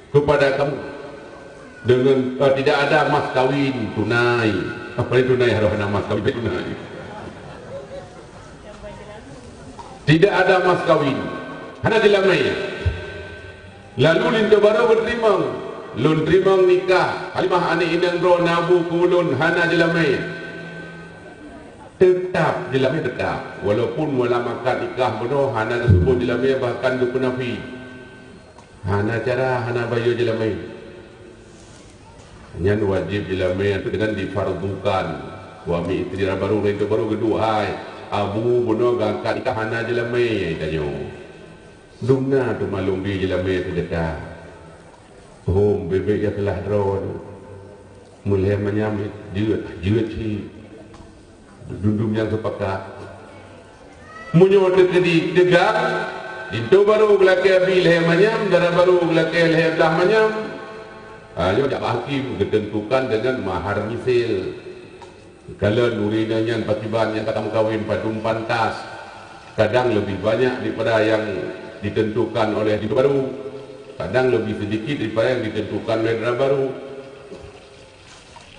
kepada kamu dengan, eh, tidak ada mas kawin tunai. Apa itu tunai? Harus ada mas kawin tunai. Tidak ada mas kawin. Hana jeulamé. Lalu linto barô geuteurimong, "Lôn teurimong nikah Halimah aneuk inong droe na bu keu ulôn, hana jeulamé." Teutap jeulamé teutap, walaupun meulam akad nikah bunoe hana geuseubut jeulamé, bahkan geupeunafi. Hana cara, hana bayeue jeulamé. Nyan wajéb jeulamé dengan difardukan. Suami istri barô, linto barô geuduek hai, "Abu, bunoe geuangkat nikah hana jeulamé," tanyoe. Dumna teuma lôn bri jeulamé seudeukah. Hom, bèk-bèk ya keulah droe. Meulhèe manyam jeuet, jeuet cit. Dum-dum nyang sepakat. Meunyoe teukeudi teuga, linto barô geulakèe bri lhèe manyam, dara barô geulakèe lhèe blah manyam. Ha, nyoe jak bak hakim geuteuntukan deungon mahar misil. Kalon ureueng inong nyan pakiban nyang ka tameukawen padum pantas, kadang leubeh banyak daripada nyang ditentukan oleh linto barô, kadang leubeh seudikit daripada nyang ditentukan oleh dara barô,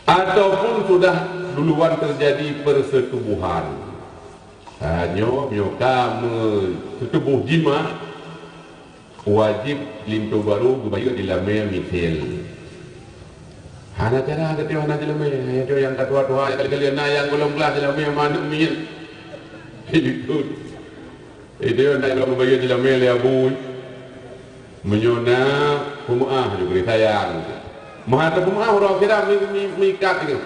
ataupun sudah duluan teujadi persetubuhan. Ha, nyoe, nyoe ka meuseutuboh jima, wajéb linto barô geubayeue jeulamé misil. Hana cara geutanyoe hana jeulamé, hana cara nyang ka tuha-tuha, kali-kali na nyang gohlom glah jeulamé manok miet. Itu. Itu na nyang geubayeue jeulamé lé abu. Meunyoe na peumeu'ah juga sayang. Meuhana peumeu'ah uroe akhirat mi-, mi-, mikat itu.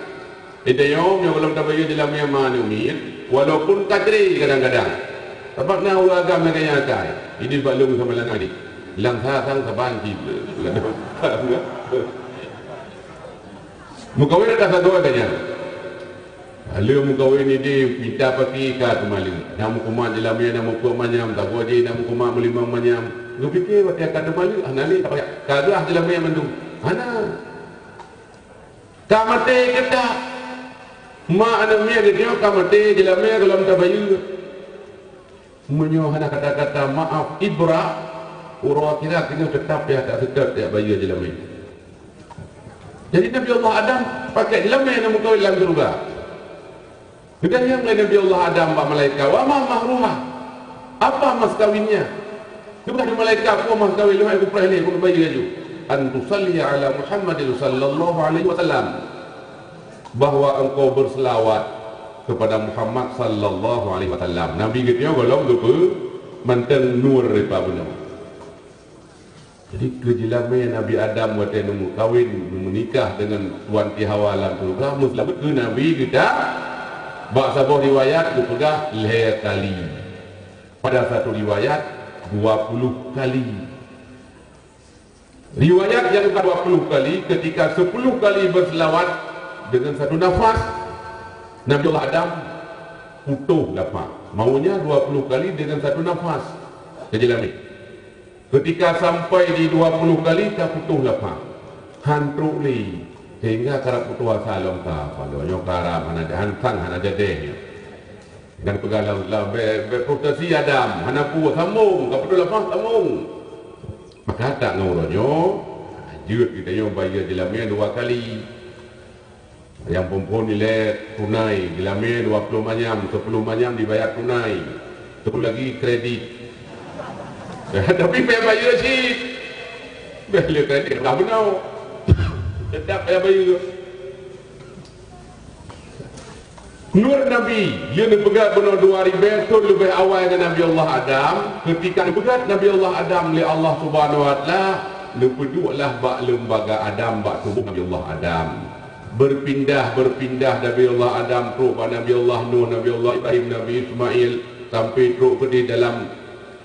Di tanyoe, meunyoe gohlom tabayeue jeulamé manok miet, walaupun ka cré kadang-kadang. Sabab na ureueng agam lagèe nyan akai. Idéh bak lôn sama lam hadis. Lam sa-, sang saban cit. Meukawen ka sagoe ka nyan. Lheueh meukawen idéh pinta paki ka teumaleuek. Na meukumat jeulamé, na meukumat manyam, sagoe jih na meukumat meulimong manyam. Geupike watèe ka teumaleuek, hana lé ka payah. Ka glah jeulamé mandum. Hana. Ka maté geutanyoe. Ma aneuk miet geutanyoe ka maté, jeulamé gohlom tabayeue. Meunyoe hana kata-kata maaf, ibrah, uroe akhirat geutanyoe teutap payah taseutôt jak bayeue jeulamé. Jadi Nabi Allah Adam pakèk jeulamé nyang meukawen lam syeuruga. Geutanyong lé Nabi Allah Adam bak malaikat, "Wa ma mahruha?" Apa mas kawinnya? Geupeugah lé malaikat, "Peue mas kawin lôn, hai kupreh lé, kubayeue laju." "An tusalli ala Muhammadin sallallahu alaihi wasallam." Bahwa engkau berselawat kepada Muhammad sallallahu alaihi wasallam. Nabi geutanyoe gohlom geupeu mantong nur daripada bunoe. Jadi, keu jeulamé Nabi Adam watèe neumeukawen, neumeunikah deungon Tuan Ti Hawa lam syeuruga, meuseulamat keu Nabi geutanyoe. Bak saboh riwayat geupeugah lhèe kali. Pada satu riwayat, dua puluh kali. Riwayat nyang geupeugah dua puluh kali, ketika sepuluh kali berselawat dengan satu nafas, Nabi Allah Adam putôh lapah. Maunya dua puluh kali dengan satu nafas. Ka jeulamé. Ketika sampai di dua puluh kali, ka putôh lapah. Han trôk lé, sehingga karab putôh asa lom ka. Padahai nyoe ka haram, hana jahan sang, hana jadèh nyoe. Dan peugah lam, lam, bèk, bèk frustasi Adam, hana peue, sambông, ka putôh lapah, sambông. Maka tak ngon uroe nyoe, jeuet geutanyoe bayeue jeulamé dua kali. Nyang phôn-phôn ilèe tunai, jeulamé dua puluh manyam, sepuluh manyam dibayar tunai, sepuluh lagi kredit. Tapi payah bayeue cit. Bèk lé kredit, ka bunoe. Teutap payah bayeue. Nur Nabi, lheueh neupeugöt bunoe dua ribèe thôn leubèh awai ngon Nabi Allah Adam, keutika neupeugöt Nabi Allah Adam lé Allah Subhanahu wa Taala, neupeuduek lah bak leumbaga Adam, bak tuboh Nabi Allah Adam. Beupindah-beupindah Nabi Allah Adam trôk bak Nabi Allah Nuh, Nabi Allah Ibrahim, Nabi Ismail, sampai trôk keudéh dalam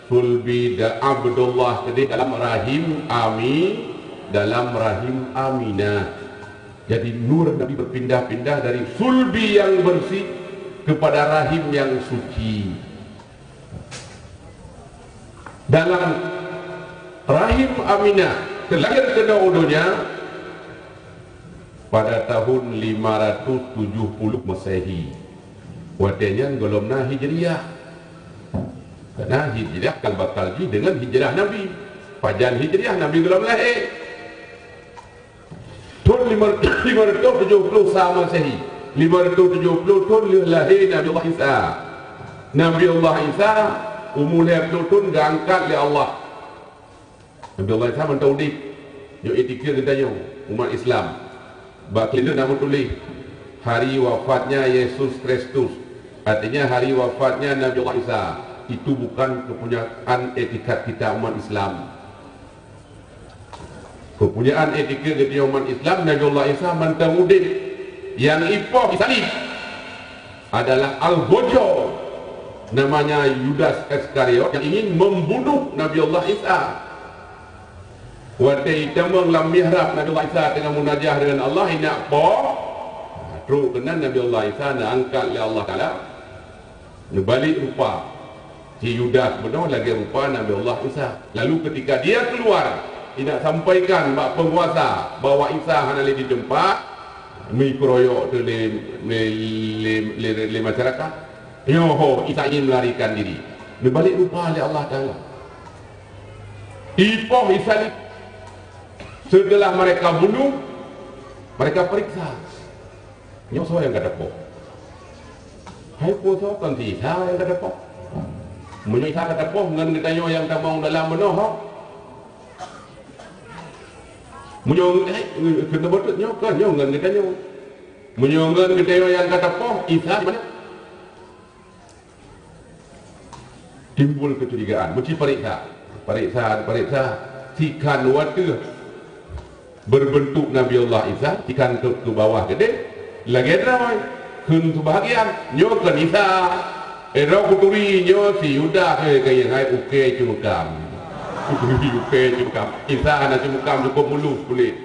sulbi da Abdullah, keudéh dalam rahim Ami, dalam rahim Aminah. Jadi, nur Nabi berpindah-pindah dari sulbi yang bersih kepada rahim yang suci. Dalam rahim Aminah, terlahir keunoe u donya pada tahun lima ratus tujuh puluh Masehi. Watèe nyan gohlom na Hijriah. Karena hijrah kan bakal jih dengan hijrah Nabi. Pajan hijrah Nabi gohlom lahé. Thon lima, lima ratus tujuh puluh sa Masehi, lima ratus tujuh puluh thon lheueh lahé Nabi Allah Isa. Nabi Allah Isa umur lhèe ploh thon geuangkat lé Allah. Nabi Allah Isa mantong udép. Nyoe etika geutanyoe umat Islam. Bak kalender na meutuléh, "Hari wafatnya Yesus Kristus." Artinya hari wafatnya Nabi Allah Isa. Itu bukan kepunyaan etikat kita umat Islam. Kepunyaan etika geutanyoe umat Islam, Nabi Allah Isa mantong udép. Nyang ipoh salib adalah Al-Ghajjal, namanya Yudas Iskariot yang ingin membunuh Nabi Allah Isa. Watèe itamong lam mihrab Nabi Allah Isa teungoh munajah dengan Allah, inak poh, trok keunan Nabi Allah Isa neuangkat lé Allah Taala, neubalek rupa. Si Yudas bunoe lagèe rupa Nabi Allah Isa. Lalu ketika dia keluar, inak sampaikan bak penguasa bahwa Isa hana lé di teumpat, meukeroyok tu lé, lé, lé, lé, lé masyarakat. Nyoe ho, Isa ingin melarikan diri. Neubalek rupa lé Allah Taala. Ipoh Isa li-, setelah mereka bunuh, mereka periksa. Nyoe soe nyang ka teupoh? Hai peue soe kon si Isa nyang ka teupoh? Meunyoe Isa ka teupoh ngon geutanyoe nyang tamong dalam bunoe ho? Meunyoe, eh, keuneuk beutôi nyoe kon nyoe ngon geutanyoe. Meunyoe ngon geutanyoe nyang ka teupoh, Isa di mana? Timbul keucurigaan, meusti pareksa. Pareksa, pareksa, si khan watèe berbentuk Nabi Allah Isa, si khan keu, keu bawah keudéh, lagèe droe, kheun seubahagian, "Nyoe kon Isa." Eh, droe kuturi, "Nyoe si Yudas, eh, kayém hai ukèe ceumeukamé." Kuturi ukèe ceumeukamé. Isa hana ceumeukamé, cukôp mulus kulét.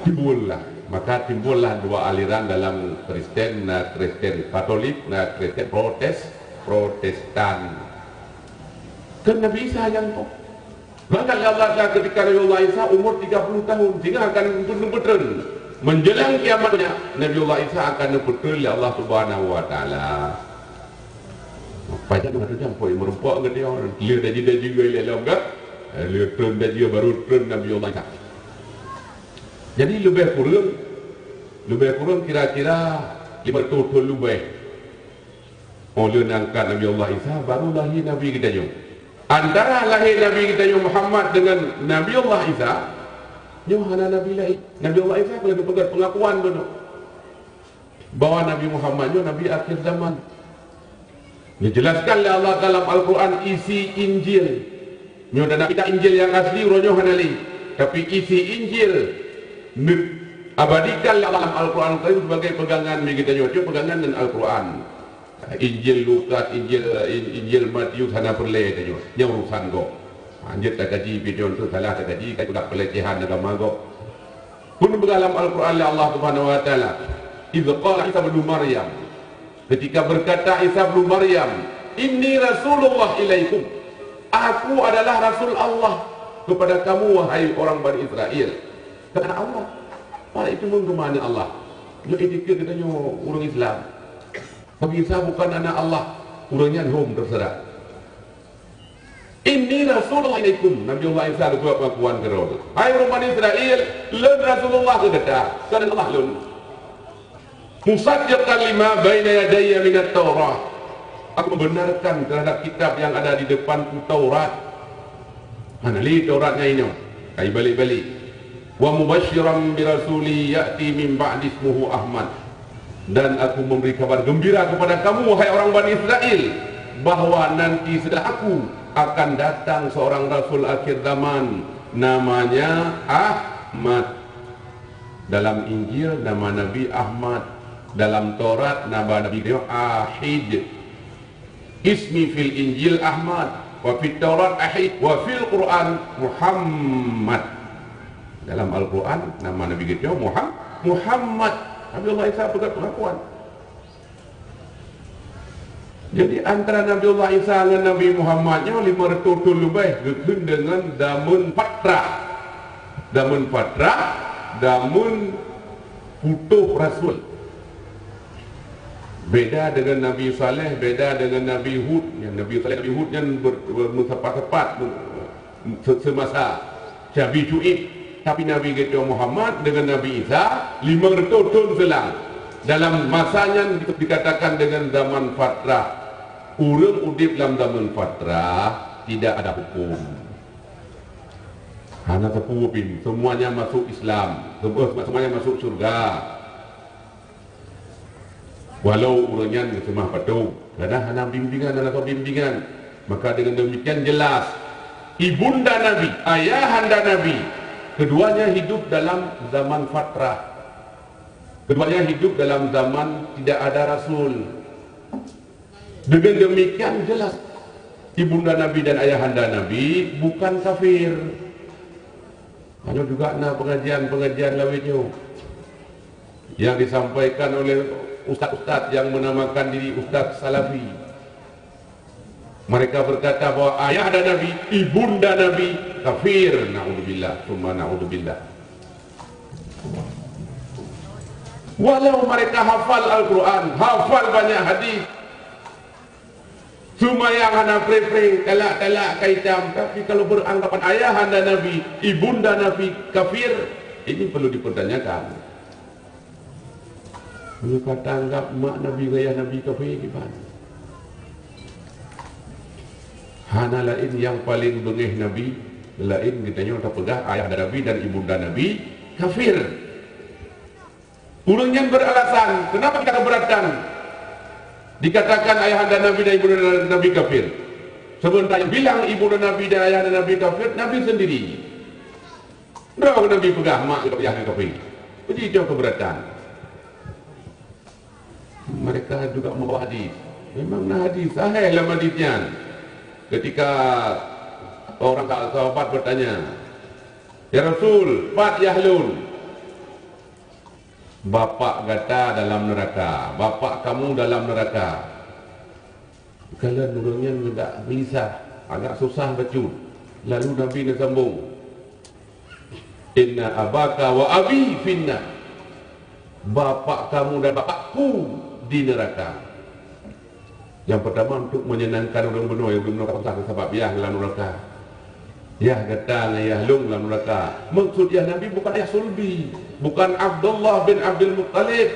Timbul lah. Maka timbullah dua aliran dalam Kristen, na Kristen Katolik, na Kristen Protes-, Protestan. Kan Nabi Isa nyang poh. Bahkan Allah Taala ketika Nabi Allah Isa umur tiga puluh tahun, sehingga akan neupeutreun. Menjelang kiamatnya, Nabi Allah Isa akan neupeutreun lé Allah Subhanahu wa Taala. Pajan meutunyang poi meurumpok ngon dia. Lheueh daji-daji ilèe lom ka. Lheueh treun daji baru treun Nabi Allah Isa. Jadi leubeh kureueng, leubeh kureueng kira-kira lima ratus thon leubeh. Oh lheueh neuangkat Nabi Allah Isa, baru lahé Nabi geutanyoe. Antara lahé Nabi geutanyoe Muhammad dengan Nabi Allah Isa, nyoe hana nabi laén. Nabi Allah Isa ka lheueh geupeugah pengakuan bunoe bahwa Nabi Muhammad nyoe nabi akhir zaman. Dijelaskan lé Allah dalam Al-Quran isi Injil. Nyoe dan kitab Injil nyang asli uroe nyoe hana lé, tapi isi Injil neuabadikan lé Allah dalam Al-Quran Karim sebagai pegangan bagi geutanyoe, nyoe pegangan ngon Al-Quran. Injil Lukas, Injil, Injil Matius hana peureulèe tanyoe. Nyoe urusan gob. Ha, jeuet takaji, bidon tu salah takaji, ka itulah pelecehan agama gob. Pun dalam Al-Quran lé Allah Subhanahu wa Taala, "Idz qala Isa ibnu Maryam," ketika berkata Isa ibnu Maryam, "Inni Rasulullah ilaikum," "Aku adalah Rasul Allah kepada kamu, wahai orang Bani Israel." Kata Allah, para itu menggemani Allah. Nyoe etika geutanyoe ureueng Islam. Tapi Isa bukan anak Allah, ureueng nyan hom terserah. "Inni Rasulullah ilaikum," Nabi Allah Isa geupeugah pengakuan keudroe. "Hai ureueng Bani Israel, lôn Rasulullah keu gata, keu Allah lôn. Musaddiqan lima baina yadayya minat Taurah." Aku membenarkan terhadap kitab yang ada di depanku, Taurat. Hana lé Taurat nyan inoe, ka ibalek-balek. "Wa mubasysyiran bi rasulin ya'ti min ba'di ismuhu Ahmad." Dan aku memberi kabar gembira kepada kamu, wahai orang Bani Israel, bahwa nanti setelah aku akan datang seorang rasul akhir zaman, namanya Ahmad. Dalam Injil nama Nabi Ahmad, dalam Taurat nama Nabi Ahid. "Ismi fil Injil Ahmad, wa fit Taurat Ahid, wa fil Quran Muhammad." Dalam Al-Quran, nama Nabi geutanyoe Muham-, Muhammad. Nabi Allah Isa peugah pengakuan. Jadi, antara Nabi Allah Isa ngon Nabi Muhammad nyoe lima ratus thon leubeh, geukheun deungon dameun patrah. Dameun patrah, dameun putôh rasul. Beda dengan Nabi Saleh, beda dengan Nabi Hud. Yang Nabi Saleh, Nabi Hud nyan ber-, ber-, meusapat-sapat, se-, semasa. Nabi Syu'aib, tapi Nabi geutanyoe Muhammad dengan Nabi Isa limong reutôh thon seulang. Dalam masa nyan dikatakan dengan zaman fatrah. Ureuëng udeb lam zaman fatrah tidak ada hukum. Hana teupeu pih, semuanya masuk Islam, semua, semuanya masuk surga. Walau ureuëng nyan geuseumah patung, karena hana bimbingan, hana bimbingan. Maka dengan demikian jelas, ibunda Nabi, ayahanda Nabi, keduanya hidup dalam zaman fatrah. Keduanya hidup dalam zaman tidak ada rasul. Dengan demikian jelas, ibunda Nabi dan ayahanda Nabi bukan kafir. Hanya juga na pengajian-pengajian lawét nyoe yang disampaikan oleh ustaz-ustaz yang menamakan diri ustaz salafi. Mereka berkata bahwa ayahanda Nabi, ibunda Nabi kafir. Naudzubillah, summa naudzubillah. Walau mereka hafal Al-Quran, hafal banyak hadis, seumbahyang hana pre-pre, talak-talak ka itam, tapi kalau beranggapan ayahanda Nabi, ibunda Nabi kafir, ini perlu dipertanyakan. Meunyoe ka tanggap mak Nabi ngon ayah Nabi kafé, kiban? Hana laén nyang paleng beungéh Nabi, laén geutanyoe tapeugah ayah Nabi dan ibunda Nabi kafir. Ureuëng nyan beralasan, kenapa kita keberatan dikatakan ayahanda Nabi dan ibunda Nabi kafir? Sementara yang bilang ibunda Nabi dan ayahanda Nabi kafir, Nabi sendiri. Droe Nabi peugah mak keu ayah kafé. Jadi, itu keberatan. Mereka juga membawa hadis. Memang na hadis, sahih lam hadis nyan. Ketika orang sa-, sahabat bertanya, "Ya Rasul, pat yah lôn?" "Bapak gata dalam neraka, bapak kamu dalam neraka." Kalon ureuëng nyan agak geulisah, agak susah bacut. Lalu Nabi neusambong, "Inna abaka wa abi finnar." Bapak kamu dan bapakku di neraka. Yang pertama untuk menyenangkan ureuëng bunoe, ureuëng bunoe ka susah sabab yah lam neraka. Yah gata ngon yah lôn lam neraka. Maksud yah Nabi bukan ayah sulbi, bukan Abdullah bin Abdul Muttalib.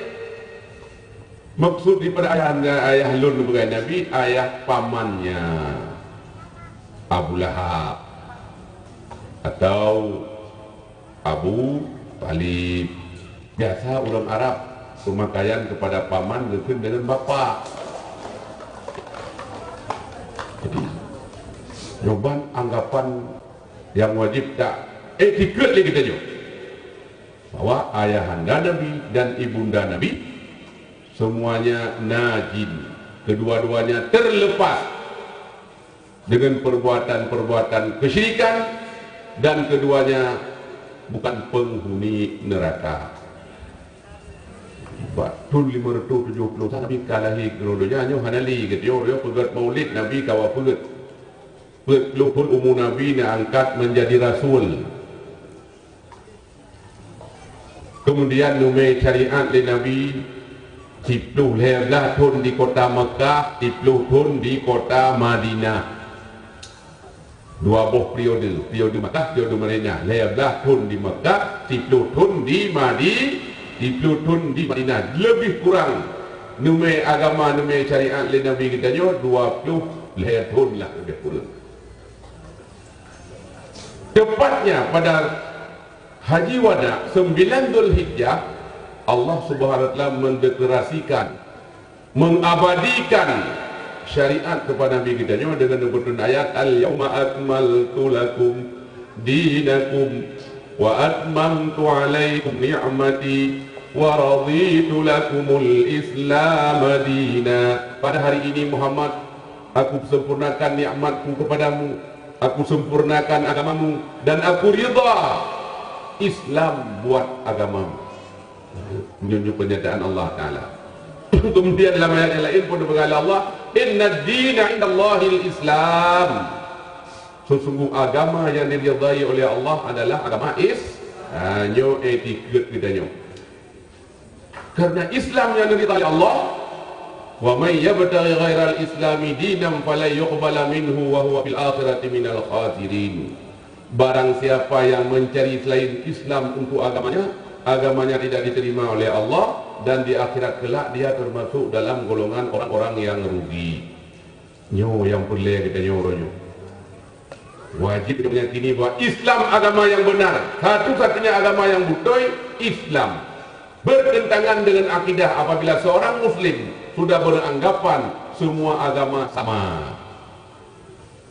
Maksud daripada ayah, ayah lôn bukan Nabi, ayah pamannya Abu Lahab atau Abu Talib. Biasa ureuëng Arab pemakaian kepada paman geukheun deungon bapak. Jadi, nyoe ban anggapan yang wajib tak etikeuet lé geutanyoe, bahwa ayahanda Nabi dan ibunda Nabi semuanya najin, kedua-duanya terlepas dengan perbuatan-perbuatan kesyirikan, dan keduanya bukan penghuni neraka. Bak thon lima reutôh tujoh ploh Nabi ka lahé keu donya, nyoe hana lé geutanyoe, nyoe peugét maulid Nabi ka wafeuet. Peuet ploh thon umu Nabi neuangkat menjadi rasul. Kemudian neumè syariat lé Nabi, siploh lhèe blah thon di kota Makkah, siploh thon di kota Madinah. Dua boh periode, periode Makkah, periode Madinah. Lhèe blah thon di Makkah, siploh thon di Madi-, siploh thon di Madinah. Lebih kurang neumè agama, neumè syariat lé Nabi geutanyoe dua ploh lhèe thon lah lebih kurang. Tepatnya pada Haji Wada, sembilan Zulhijjah, Allah Subhanahu wa Taala mendeklarasikan, mengabadikan syariat kepada Nabi kita nyoe dengan neupeutreun ayat, "Al-yauma akmaltu lakum dinakum wa atmamtu alaikum ni'mati wa raditu lakumul Islam dina." Pada hari ini, Muhammad, Aku sempurnakan nikmatku kepadamu, Aku sempurnakan agamamu, dan Aku ridha Islam buat agamamu. Nyoe, nyoe pernyataan Allah Taala. Kemudian dalam ayat yang lain pun dikatakan Allah, "Inna dina indallahil Islam." Sesungguh agama yang diridai oleh Allah adalah agama Is-, ha, nyoe etikeuet kita nyoe. Karena Islam yang diridai oleh Allah, Wa may yabtaghi ghairal Islami dinan falan yuqbala minhu wa huwa fil akhirati minal khasirin. Barang siapa yang mencari selain Islam untuk agamanya, agamanya tidak diterima oleh Allah, dan di akhirat kelak dia termasuk dalam golongan orang-orang yang rugi. Nyoe nyang peureulée geutanyoe uroe nyoe. Wajib kita meyakini bahwa Islam agama yang benar, satu-satunya agama yang beutôi, Islam. Bertentangan dengan akidah apabila seorang muslim sudah beranggapan semua agama sama.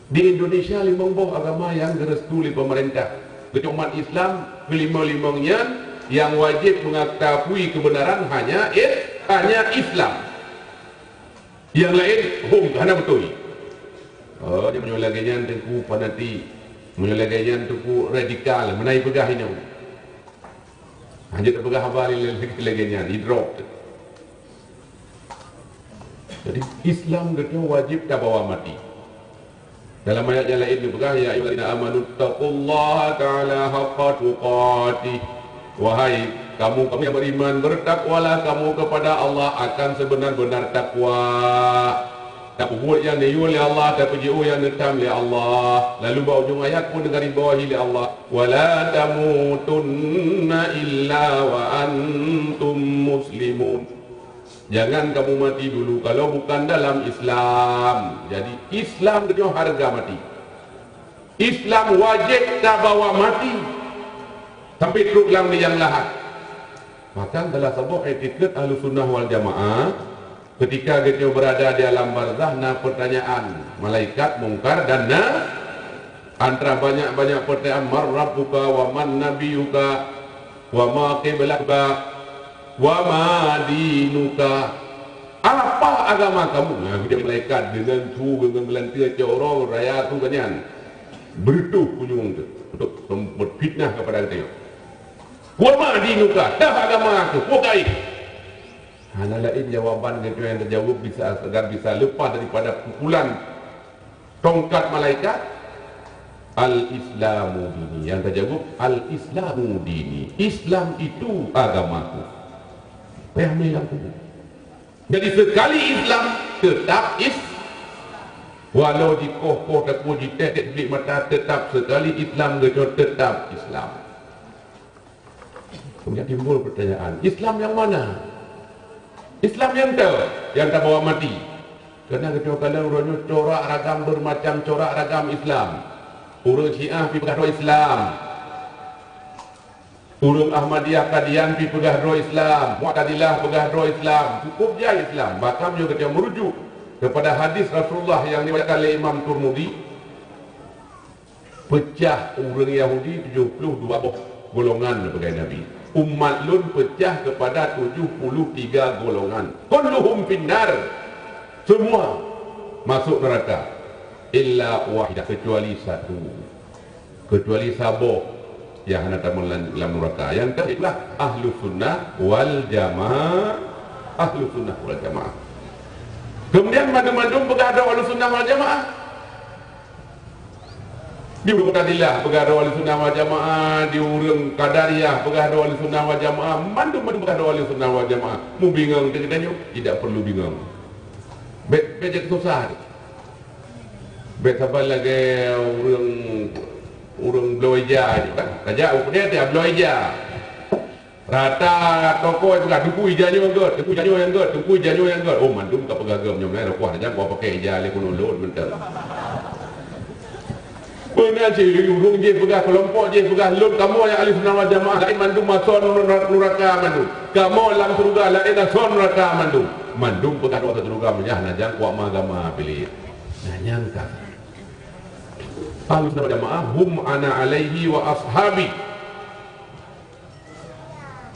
Di Indonesia limong boh agama nyang geurestu lé pemerintah. Keu umat Islam, keulimong-limong nyan nyang wajéb mengakui kebenaran hanya is-, hanya Islam. Nyang laén hom hana beutôi. Oh, meunyoe lagée nyan teungku fanatik, meunyoe lagée nyan teungku radikal, meunan peugah inoe. Hanjeuet peugah haba lé-, lé-, lagée nyan, idrop. Jadi, Islam geutanyoe wajéb tabawa maté. Dalam ayat nyang laén geupeugah, "Ya ayyuhalladzina amanu taqullaha ta'ala haqqa tuqatih." Wahai kamu, kamu yang beriman, bertakwalah kamu kepada Allah akan sebenar-benar takwa. Tapeubuet nyang neuyue lé Allah, tapeujiôh nyang neutam lé Allah. Lalu bak ujong ayat pun geugaris bawahi lé Allah, "Wa la tamutunna illa wa antum muslimun." Jangan kamu mati dulu kalau bukan dalam Islam. Jadi, Islam geutanyoe hareuga maté. Islam wajéb tabawa maté sampai trok lam liang lahat. Maka salah saboh iktikad Ahlussunnah wal Jamaah, ketika geutanyoe berada di alam barzah, na pertanyaan malaikat, Mungkar dan Na-, antara banyak-banyak pertanyaan, "Man rabbuka wa man nabiyuka wa ma qiblatuka wa ma dinuka?" "Apa agama kamu?" Nah, geutanyoe malaikat deungon su, deungon geulanteue cok uroe raya su nyan. Beureutoh punyueng teuh untuk memperfitnah kepada geutanyoe. "Wa ma dinuka?" Dah agama aku, peue keuh? Hana laén jawaban geutanyoe nyang tajaweueb bisa, agar bisa leupah daripada pukulan tongkat malaikat. "Al-Islamu dini." Nyang tajaweueb, "Al-Islamu dini." Islam itu agamaku. Payah mé lam kubu. Jadi, sekali Islam, tetap Is-, walau jikoh-koh, tapeujitéh, tét bilék mata, tetap sekali Islam, geutanyoe tetap Islam. Kemudian timbul pertanyaan, Islam yang mana? Islam nyang teu, nyang tabawa maté. Karena geutanyoe kalon uroe nyoe corak ragam, bermacam corak ragam Islam. Ureuëng Syiah pih peugah droe Islam. Ureuëng Ahmadiyah, Qadian pih peugah droe Islam. Mu'tazilah peugah droe Islam. Cukup jai Islam. Bahkan meunyoe geutanyoe merujuk kepada hadis Rasulullah nyang diriwayatkan lé Imam Turmudi, peucah ureuëng Yahudi tujoh puluh dua boh golongan, peugah Nabi. Umat lôn peucah kepada tujoh puluh tiga golongan. Kulluhum finnar. Semua masuk neraka. Illa wahidah, kecuali satu. Kecuali saboh nyang hana tamong lam, lam neraka. Nyang ka itulah Ahlus Sunnah wal Jamaah. Ahlus Sunnah wal Jamaah. Kemudian mandum-mandum peugah droe Ahlus Sunnah wal Jamaah. Di ureuëng Mu'tazilah peugah droe Ahlus Sunnah wal Jamaah, di ureuëng Qadariyah peugah droe Ahlus Sunnah wal Jamaah, mandum-mandum peugah droe Ahlus Sunnah wal Jamaah. Meubingong teuh geutanyoe? Tidak perlu bingong. Bék, bék jadi susah. Bék saban lagée ureuëng, ureuëng bloe ija nyoe kan. Tajak u keudè tieb bloe ija. Rata toko peugah, "Teungku ija nyoe gét, teungku ija nyoe nyang gét, teungku ija nyoe nyang gét." Oh, mandum ka peugah gét nyoe, meunan reukoh tajak, kupaké ija lé keunoe lôn mantong. Beuna cit ureuëng jih peugah, keulompok jih peugah, "Lôn kamoe nyang Ahli Sunnah wal Jamaah, laén mandum asoe nuraka mandum. Kamoe lam syeuruga, laén asoe nuraka mandum." Mandum peugah droe syeuruga meunyoe hana nyang kuat meuagama piléh. Nah, nyang ka. Ahli Sunnah wal Jamaah, "Hum ana alaihi wa ashabi."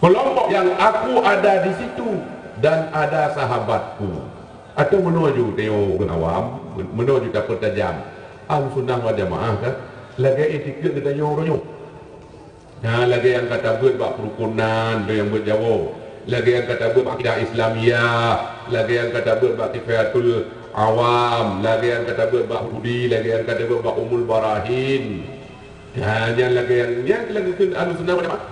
Kelompok yang aku ada di situ dan ada sahabatku. Atau meunoe ju tanyoe ureuëng awam, meunoe ju tapeutajam. Ahli Sunnah wal Jamaah kan, lagée iktikad geutanyoe uroe nyoe. Nah, lagée nyang ka tabeuet bak perukunan, tu nyang beuet Jawoe. Lagée nyang ka tabeuet bak akidah Islamiyah, lagée nyang ka tabeuet bak Kifayatul Awam, lagée nyang ka tabeuet bak Hudi, lagée nyang ka tabeuet bak Ummul Barahin. Nah, nyan lagée nyang, nyan lagée kheun Ahlussunnah wal Jamaah.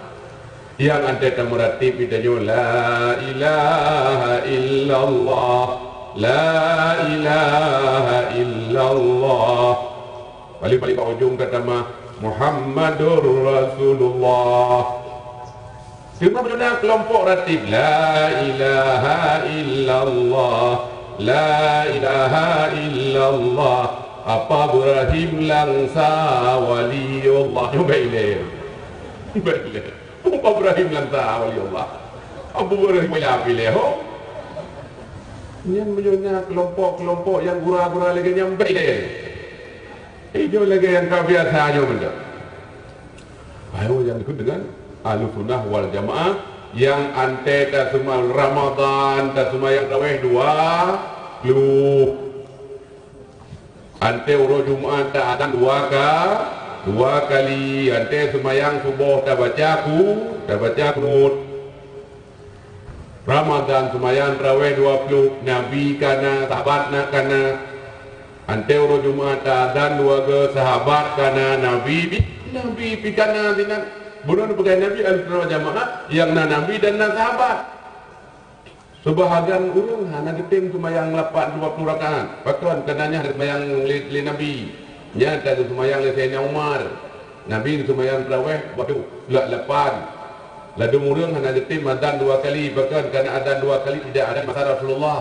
Nyang antai tameuratéb geutanyoe, la ilaha illallah, La ilaha illallah. Balik-balik bak ujong ka tamah, Muhammadur Rasulullah. Teuma beuna keulompok ratib, la ilaha illallah, la ilaha illallah. Apa Ibrahim Langsa waliullah. Nyoe bèk ilèe. Bèk ilèe. Apa Ibrahim Langsa waliullah. Apa Ibrahim wali api lé ho. Nyan meunyoe na keulompok-keulompok nyang gura-gura lagèe nyan bèk ilèe. Ijo lagèe nyang ka biasa nyoe meunan. Ayo nyang dikeue deungon Ahlussunnah wal Jamaah nyang antée taseumayang Ramadan, taseumayang tarawih dua ploh. Antée uroe Jumat ta azan dua ka, dua kali, antée seumayang suboh tabaca ku, tabaca kunut. Ramadan seumayang tarawih dua ploh, Nabi ka na, sahabat na ka na. Antée uroe Jumat ta azan dua goe, sahabat ka na, Nabi pi, Nabi pi ka na sinan. Bunoe neupeugah Nabi, Ahlussunnah wal Jamaah, nyang na Nabi dan na sahabat. Seubahagian ureuëng hana geutem seumayang lapan dua ploh rakaat. Pakon? Kareuna nyan seumayang lé, lé Nabi. Nyan ka geuseumayang lé Saidina Umar. Nabi geuseumayang tarawih waktu la-, lapan. Ladôm ureuëng hana geutem azan dua kali. Pakon? Kareuna azan dua kali tidak ada di masa Rasulullah.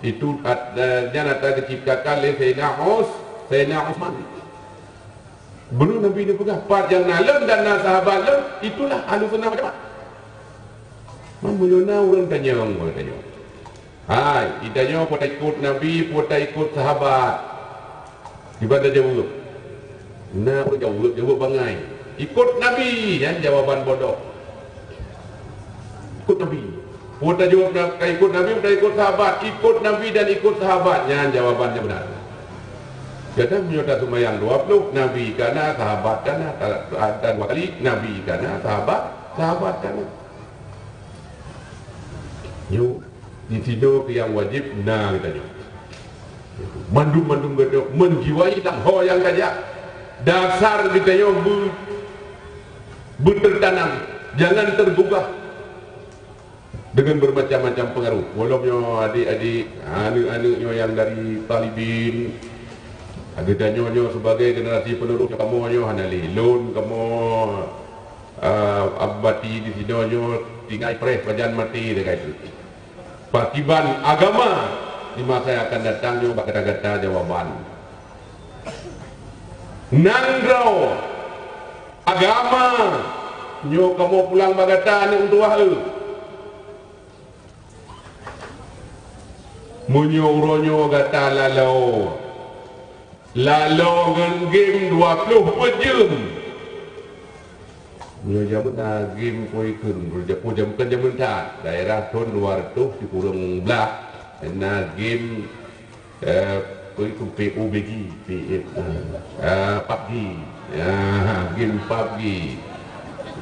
Itu at-, eh, nyan ata geuciptakan lé Saidina Us-, Saidina Utsman. Bunoe Nabi neupeugah, "Pat nyang na lôn dan na sahabat lôn, itulah Ahlussunnah wal Jamaah." Meunyoe na ureuëng tanyong, ureuëng tanyong, "Hai, geutanyoe peue taikot Nabi, peue taikot sahabat?" Kiban tajaweueb? Na ureuëng jaweueb, jaweueb bangai, "Ikot Nabi!" Nyan jawaban bodoh. Ikot Nabi. Peue tajaweueb na-, ka ikot Nabi, peue taikot sahabat. Ikot Nabi dan ikot sahabat, nyan jawaban nyang beuna. Kadang meunyoe taseumayang dua ploh, Nabi ka na, sahabat ka na, ta-, ta-, dan dua kali, Nabi ka na, sahabat, sahabat ka na. Nyoe, di sinoe keu nyang wajéb na geutanyoe. Mandum-mandum geutanyoe meujiwai lam ho nyang ka jak. Dasar geutanyoe beu-, beuteurtanam, jangan teugugah deungon beumacam-macam peungaroh. Ulôn nyoe adik-adik, aneuk-aneuk nyoe nyang dari talibin, geutanyoe nyoe sibagai generasi penerus kamoe nyoe hana lé. Lôn kamoe, ah, abati di sinoe nyoe tinggai preh pajan maté lagèe nyan. Pakiban agama di masa nyang akan datang nyoe bak gata-gata jawaban. Nanggroe agama nyoe kamoe pulang bak gata aneuk meutuwah eu. Meunyoe uroe nyoe gata laloe, laloe ngon game dua ploh peujeuem. Meunyoe jameun na game koi kheun, jameun, jameun, bukan jameun that, daerah thon dua reutôh sikureueng blah, na game, eh, koi kheun P U B G, P F, eh, pubg, ya, game pubg.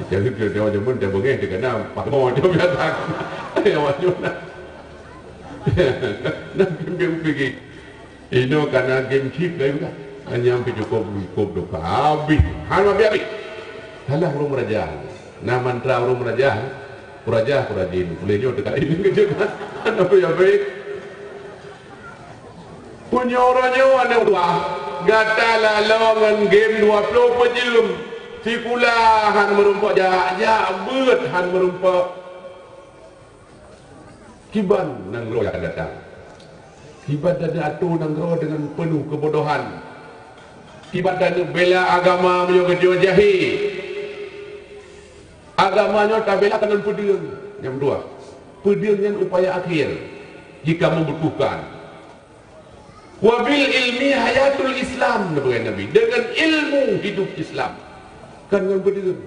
Jadi, dia, dia jameun, dia beungéh, dia kena pakmo, dia biasa. Ya, maksudnya. Na game P U B G. Inoe ka na game chip laén kan? Hanya pih cukôp, cukôp doka. Habéh. Hana habéh-habéh. Salah ureuëng meurajah. Na mantra ureuëng meurajah. Peurajah, peurajin. Boleh nyoe teuka ini kejut. Hana habéh-habéh. Punya orang nyoe aneuk tuha. Gata laloe ngon game dua ploh peujeuem. Sikula han meurumpok jak, jak beuet han meurumpok. Kiban nanggroe nyang akan datang. Kiban taneuk atô nanggroe deungon peunoh keubodohan. Kiban taneuk bela agama meunyoe geutanyoe jahé. Agama nyoe tabela deungon peudeueng. Nyang dua, peudeueng nyan upaya akhé jika membutuhkan. "Wa bil ilmi hayatul Islam," neupeugah Nabi. Deungon ilmu hidup Islam. Kan ngon peudeueng.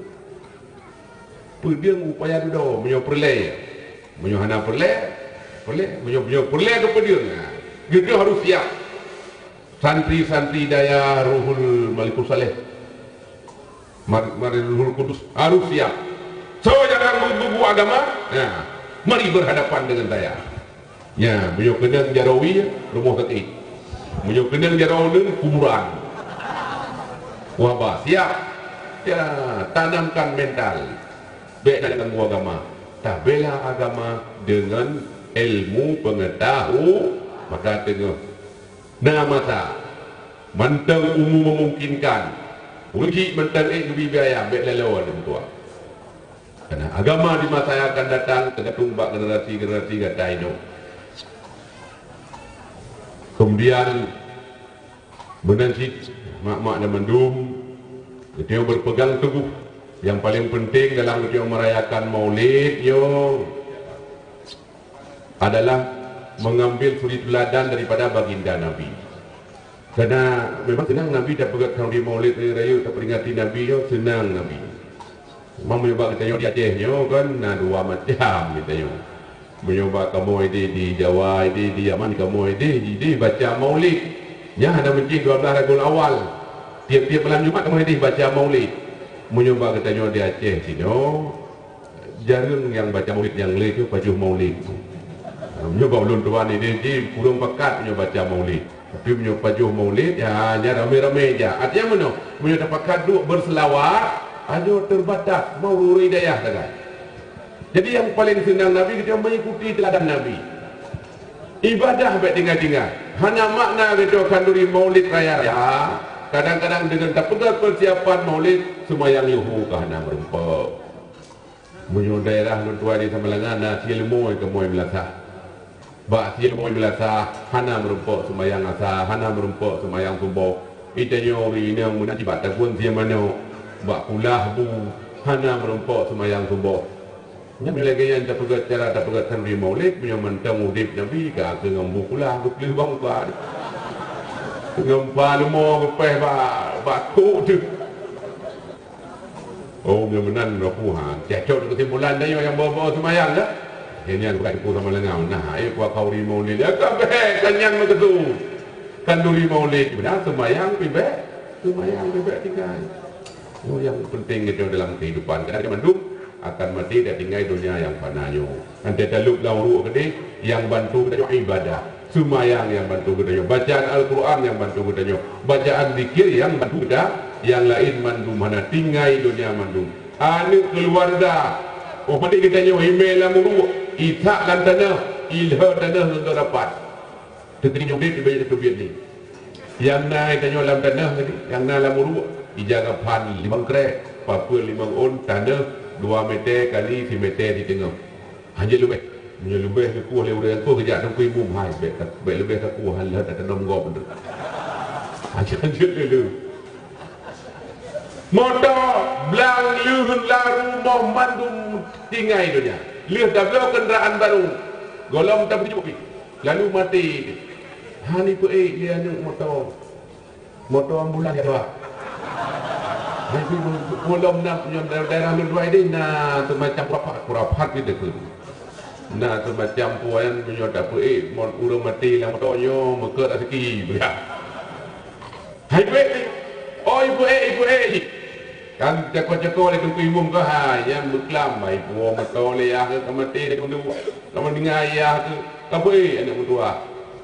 Peudeueng upaya dudoe, meunyoe peureulée. Meunyoe hana peureulée, peureulée. Meunyoe, meunyoe peureulée keu peudeueng, nah, geutanyoe harus siap. Santri-santri dayah Ruhul Malikus Saleh. Mar-, Madrasah Ruhul Kudus harus siap. Soe nyang guru-guru agama, nah, mari berhadapan dengan saya. Nya, meunyoe keunong jaroe wie, rumoh sakét. Meunyoe keunong jaroe uneun, kuburan. Wabah, siap. Ya, tanamkan mental. Bèk na ganggu agama. Tabela agama deungon ilmu pengetahu-, Maka teungoh na masa, mantong umu memungkinkan, ureueng chik mantong ék geubi biaya, bék laloe lôn tuan. Karena agama di masa yang akan datang tergantung bak generasi-generasi gata inoe. Kemudian, meunan cit mak-mak dan mandum, geutanyoe berpegang teguh. Yang paling penting dalam geutanyoe merayakan Maulid nyoe adalah mengambil suri teladan daripada baginda Nabi. Karena memang senang Nabi tapeugah khanduri Maulid rayeuk-rayeuk taperingati Nabi nyoe, senang Nabi. Cuma meunyoe bak geutanyoe di Aceh nyoe kan na dua macam geutanyoe. Meunyoe bak kamoe di, di Jawa di, di Yaman kamoe di, di, di baca Maulid. Nyan hana meucit dua belas Rabiul Awal. Tiep-tiep malam Jumat kamoe di baca Maulid. Meunyoe bak geutanyoe di Aceh sinoe, jareueng nyang baca Maulid nyang le tu pajoh Maulid. Meunyoe bak ulôn tuan idéh jih kureueng pakat meunyoe baca Maulid. Tapi meunyoe pajoh Maulid, ya, nyan ramé-ramé jak. Artinya meunoe, meunyoe tapakat duek berselawat, ajoe terbatas, mau ureueng dayah sagai. Jadi yang paling senang Nabi kita mengikuti teladan Nabi. Ibadah bék tinggai-tinggai. Hana makna geutanyoe khanduri Maulid raya-raya. Kadang-kadang deungon tapeugah persiapan Maulid, seumayang yuhu ka hana meurumpok. Meunyoe daerah lôn tuan di Samalanga na sileumoi kamoe meulasah. Bak sileumoi meulasah hana meurumpok seumayang asa, hana meurumpok seumayang suboh. Geutanyoe ureueng inong meunan cit bak tagun sie manok, bak kulah bu, hana meurumpok seumayang suboh. Nyan lagée nyan tapeugah cara tapeugah khanduri Maulid, meunyoe mantong udeb Nabi ka keu ngon bu kulah geupeuleueh bak muka. Ngon pa leumo geupéh bak, bak kok teuh. Oh, meunyoe meunan, Teungku, ha, cocok keusimpulan tanyoe nyang bawa-bawa seumayang, kan? Nyan bukan Teungku Samalanga. Nah, ayo kuah khanduri Maulid. Ya, ka bék, kan nyan meukeusud. Khanduri Maulid, beuna seumayang pih bék. Seumayang pih bék tinggai. Oh, nyang penting itu dalam kehidupan. Karena mandum akan mati dan tinggai dunia yang fana nyoe. Nyan talop lam ruek keudeh, nyang bantu geutanyoe ibadah. Seumayang nyang bantu geutanyoe, bacaan Al-Quran nyang bantu geutanyoe, bacaan zikir nyang bantu geutanyoe, nyang laén mandum hana, tinggai donya mandum. Aneuk keuluwarga, oh, padub geutanyoe imé lam uruek, isak lam tanoh, ilheueh tanoh ngon rapat. Teukeudi nyoe udeb leubeh teubiet ni. Nyang na geutanyoe lam tanoh tadi, nyang na lam uruek, ija gaphan limong krek, papeuen limong ôn, tanoh dua meter kali simeter siteungoh. Hanjeuet leubeh. Meunyoe leubeh geukueh lé ureueng, peue geujak Teungku Imum, hai, bék, bék leubeh geukueh, han lheueh tatanom gob. Hanjeuet, hanjeuet lé lé. Moto, blang, leuheun, laru, moh, mandum tinggai donya. Lheueh tabloe keundaraan baru, gohlom tapeujeuet pih. Lalu maté. Hana ipeuék lé aneuk moto. Moto ambulan ya, Tuan. Jadi, ulôn na, daerah lôn dua ini na semacam khurafat, khurafat gitu tu. Na semacam puan meunyoe tak peuék, mon ureueng maté lam moto nyoe, meukeut rezeki, beurah. Hai peuék ni. Oh, ipeuék, ipeuék. Kan cako-cako lé Teungku Imum keu hai, nyang beuklam, hai puwoe moto lé yah keu ka maté lé keu ka meuninggai yah keu, ka peuék aneuk meutuah.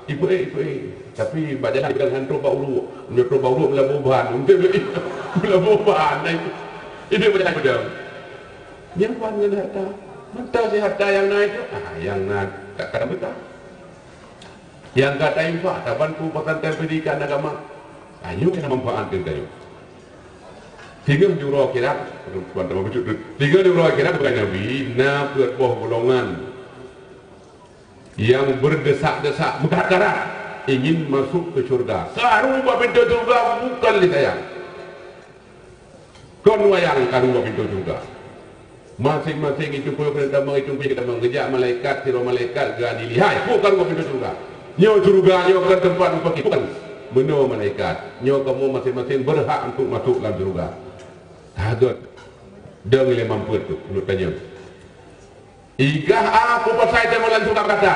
Ipeuék, ipeuék. Tapi bak jalan peudong han trok bak uruek. Meunyoe trok bak uruek meulaboh ban. Meulaboh ban. Iduek bak jalan peudong. Nyang ban ngon harta. Mantong si harta nyang na itu. Ah, nyang na tak kada meuta. Nyang ka tainfak, tabantu pesantren pendidikan agama. Ah, nyoe keunan manfaat keu tanyoe. Singoh di uroe akhirat, teman-teman bacut tu. Singoh di uroe akhirat bukan Nabi, na peuet boh golongan yang berdesak-desak, meukarat-karat ingin masuk ke syurga. Karu bak pintoe syurga bukan lé sayang. Kon wayang karu bak pintoe syurga. Maséng-maséng itu peue keuneuk tamong, itu peue keuneuk tamong. Geujak malaikat, sidroe malaikat geuadili, "Hai, peue karu bak pintoe syurga? Nyoe syurga, nyoe kon teumpat mupaki, peue karu?" Meunoe malaikat, "Nyoe kamoe maséng-maséng berhak untuk masuk lam syurga." Hagét. Dong ilée mampet tu, ulôn tanyong. Igah a peue pasai tamong lam syurga gata?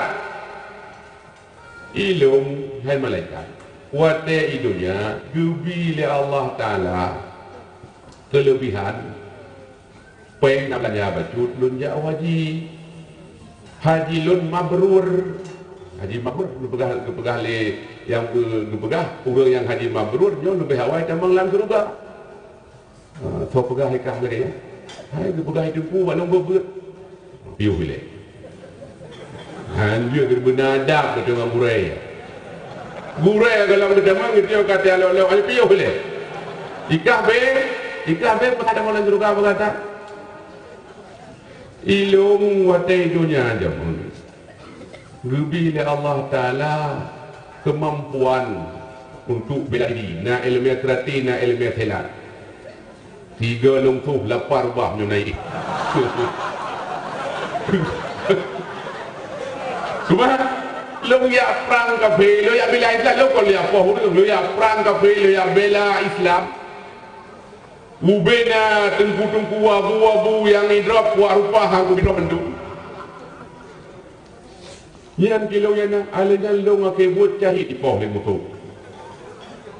Ilôn, hai malaikat, watée i donya geubi lé Allah Taala keuleubihan, péng na beulanja bacut lôn jak u haji. Haji lôn mabrur. Haji mabrur geupeugah, geupeugah lé nyang geu-, geupeugah ureuëng nyang haji mabrur nyoe leubeh awai tamong lam syeuruga. Ah, soe peugah ikah lagée nyan? Hai geupeugah Teungku bak lôn beuet-beuet. Piôh ilée. Hanjeuet geubeuna adab beutôi ngon gurée. Gurée gohlom geutamong, geutanyong ka teualok-lok, ayo piôh lé. Ikah bé, ikah bé peugah tamong lam syeuruga peugah that. Ilôn watée donya jameun geubri lé Allah Taala keumampuan untuk bela diri, na iéleumé karate, na iéleumé silat. Tiga lôn soh lapar bah nyoe naik. Cuma lôn jak prang kafé, lôn jak bela Islam, lôn kon lôn jak poh ureuëng, lôn jak prang kafé, lôn jak bela Islam. Ubena teungku-teungku, abu-abu nyang idrop kuat rupa hang ubidrop mandum. Nyan kilong yana, alèh nyan lôn akhé buet cahit ipoh lé musoh.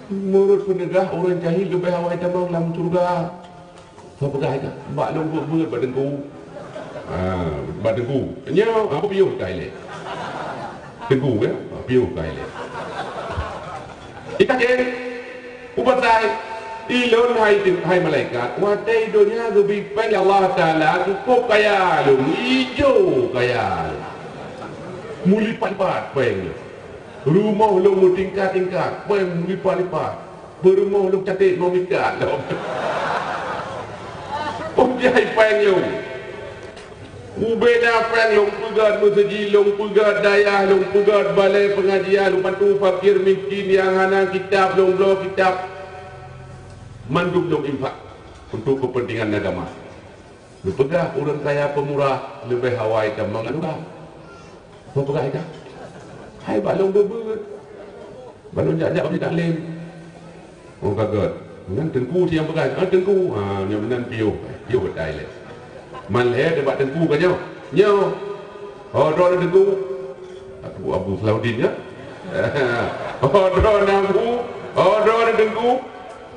Meunurot peuneugah ureuëng cahit leubeh awai tamong lam syeuruga. Soe peugah ka? Bak lôn buet-buet bak teungku. Ha, bak teungku. Nyoe apa piôh ka ilèe? Teungku kan? Ha, piôh ka ilèe. Ikah cen, ubasai, ilôn hai, hai malaikat, watèe donya geubri péng lé Allah Taala, cukup kaya lôn, ijo kaya lôn. Meulipat-lipat péng lôn. Rumoh lôn meutingkat-tingkat, péng meulipat-lipat. Peurumoh lôn cantik meumikat lôn. Peujai péng lôn. Ubena péng lôn peugöt meuseujid, lôn peugöt dayah, lôn peugöt balai peungajian, lôn bantu fakir miskin nyang hana kitab, lôn bloe kitab. Mandum lôn infak untuk keupeuntengan agama. Lôn peugah ureuëng kaya peumurah leubeh awai tamong lam syeuruga. Soe peugah ka? Hai bak lôn beuet-beuet. Bak lôn jak-jak bak taklém. Oh ka gèt. Nyan teungku nyang peugah, "Ah, teungku." Ha, nyoe meunan piôh. Piôh beutai lé. Man lhèe teuh bak teungku ka nyoe. Nyoe. Ho droeneuh teungku. Aku Abu Salahuddin ya. Ho droeneuh Abu. Ho droeneuh teungku.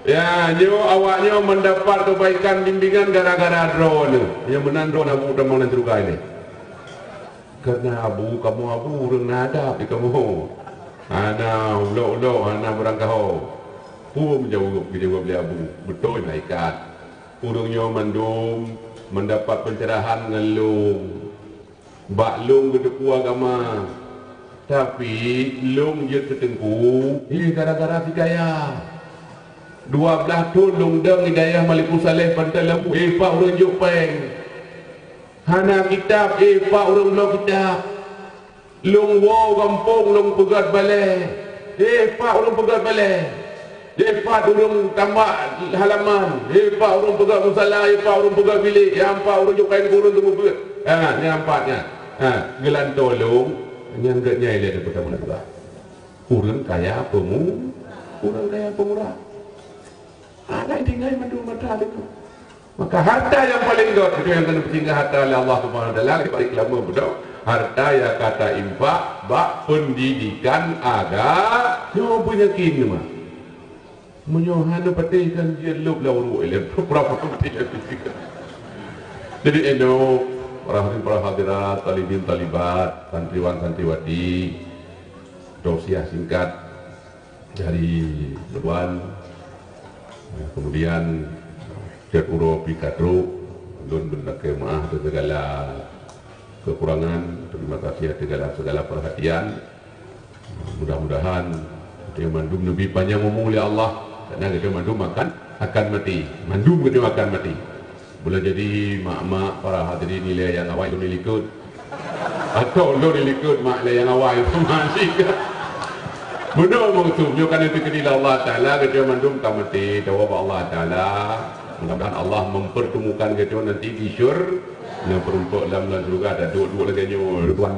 Ya, nyoe awak nyoe mendapat kebaikan bimbingan gara-gara droeneuh. Nyoe meunan droeneuh Abu tamong lam syeuruga ilèe. Karena Abu, kamoe Abu ureuëng na adab di kamoe. Hana ulok-ulok, hana beurangkaho. Peue meujaweueb, geujaweueb lé Abu, "Beutôi malaikat. Ureuëng nyoe mandum mendapat pencerahan ngon lôn. Bak lôn geuteupeue agama. Tapi lôn jeuet keu teungku, eh, gara-gara si kaya. Dua blaih thon lôn dong di dayah Malikussaleh Pantai Lampu, eh, pat ureuëng jok péng. Hana kitab, eh, pat ureuëng bloe kitab. Lôn woe gampông lôn peugöt balai, eh, pat ureuëng peugöt balai. Eh, pat ureuëng tambak halaman, eh, pat ureuëng peugöt musala, eh, pat ureuëng peugöt bilék, nyang pat ureuëng jok kain kureueng teumeupeue." Ha, nyang pat nyan. Ha, geulantoe lôn, nyan geuh nyan ilèe daripada meunan juga. Ureuëng kaya peumu-, ureuëng kaya peumurah. Hana tinggai mandum mata lé tu. Maka harta nyang paleng gèt, itu nyang keuneuk peusinggah harta lé Allah Subhanahu Wa Taala, dibalik lama beudôh, harta nyang ka ta-infak bak pendidikan agama. Nyoe peunyakét nyoe mah. Meunyoe hana patéh kan jeuet lôb lam uruek ilèe, pura-pura patéh. Jadi, inoe, para hadirin, para hadirat, talibin, talibat, santriwan, santriwati, tausiah singkat dari Ridwan. Kemudian, cot uroe pih ka trok, lôn beulakèe meu'ah atas segala kekurangan. Terima kasih atas segala, segala perhatian. Mudah-mudahan geutanyoe mandum neubri panyang umur lé Allah, karena geutanyoe mandum akan, akan mati. Mandum geutanyoe akan mati. Boleh jadi mak-mak, para hadirin, ilèe nyang awai lôn ilikot. Atau lôn ilikot mak ilèe nyang awai. Masih ke? Beuna maksud nyoe kan, itu keudilai Allah Taala, geutanyoe mandum ka mati, tawoe bak Allah Taala. Mudah-mudahan Allah mempertemukan geutanyoe nanti di syur-, nyang peurumpok lam, lam syeuruga, ada duek-duek lagèe nyoe. Tuan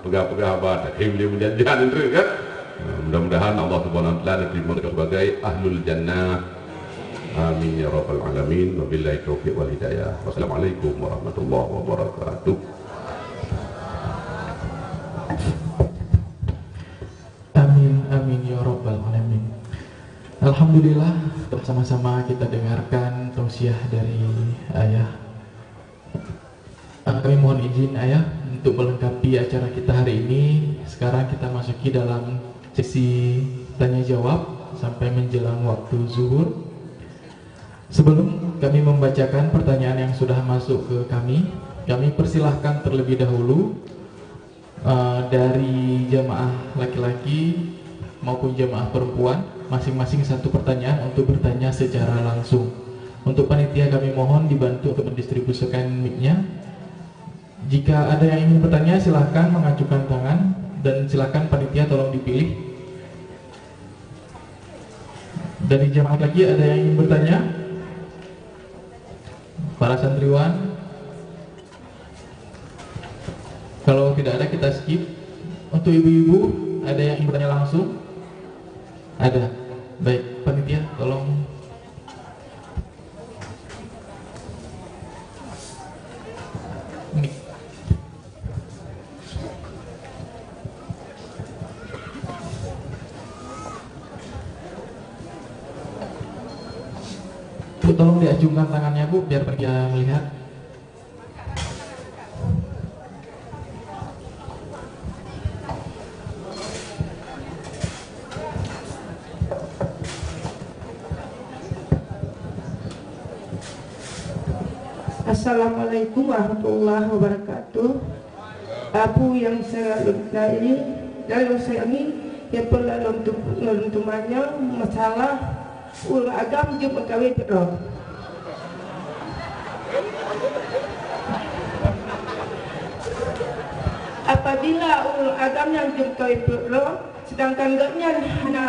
peugah-peugah haba, tapi boleh meujanjian tu kan. Mudah-mudahan Allah Subhanahu Wa Taala nanti sebagai ahlul jannah. Amin ya rabbal alamin. Wabillahi taufiq wal hidayah. Wassalamualaikum warahmatullahi wabarakatuh. Amin, amin ya rabbal alamin. Alhamdulillah, telah sama-sama kita dengarkan tausiah dari Ayah. Eh, kami mohon izin, Ayah, untuk melengkapi acara kita hari ini. Sekarang kita masuki dalam sesi tanya jawab sampai menjelang waktu zuhur. Sebelum kami membacakan pertanyaan yang sudah masuk ke kami, kami persilahkan terlebih dahulu, eh, dari jamaah laki-laki, maupun jemaah perempuan, masing-masing satu pertanyaan untuk bertanya secara langsung. Untuk panitia kami mohon dibantu untuk mendistribusikan mic-nya. Jika ada yang ingin bertanya, silahkan mengajukan tangan dan silahkan panitia tolong dipilih. Dari jemaah lagi ada yang ingin bertanya? Para santriwan? Kalau tidak ada, kita skip. Untuk ibu-ibu, ada yang ingin bertanya langsung? Ada. Baik, panitia, tolong. Mic. Bu, tolong diacungkan tangannya, Bu, biar panitia melihat. Assalamualaikum warahmatullahi wabarakatuh. Abu yang saya lôn tanyong, nyang lôn sayangi, nyang peureulée lôn tu-, lôn teumanyong masalah ureuëng agam jeuet meukawen peuet droe. Apabila ureuëng agam nyan jeuet meukawen peuet droe, sedangkan gobnyan hana,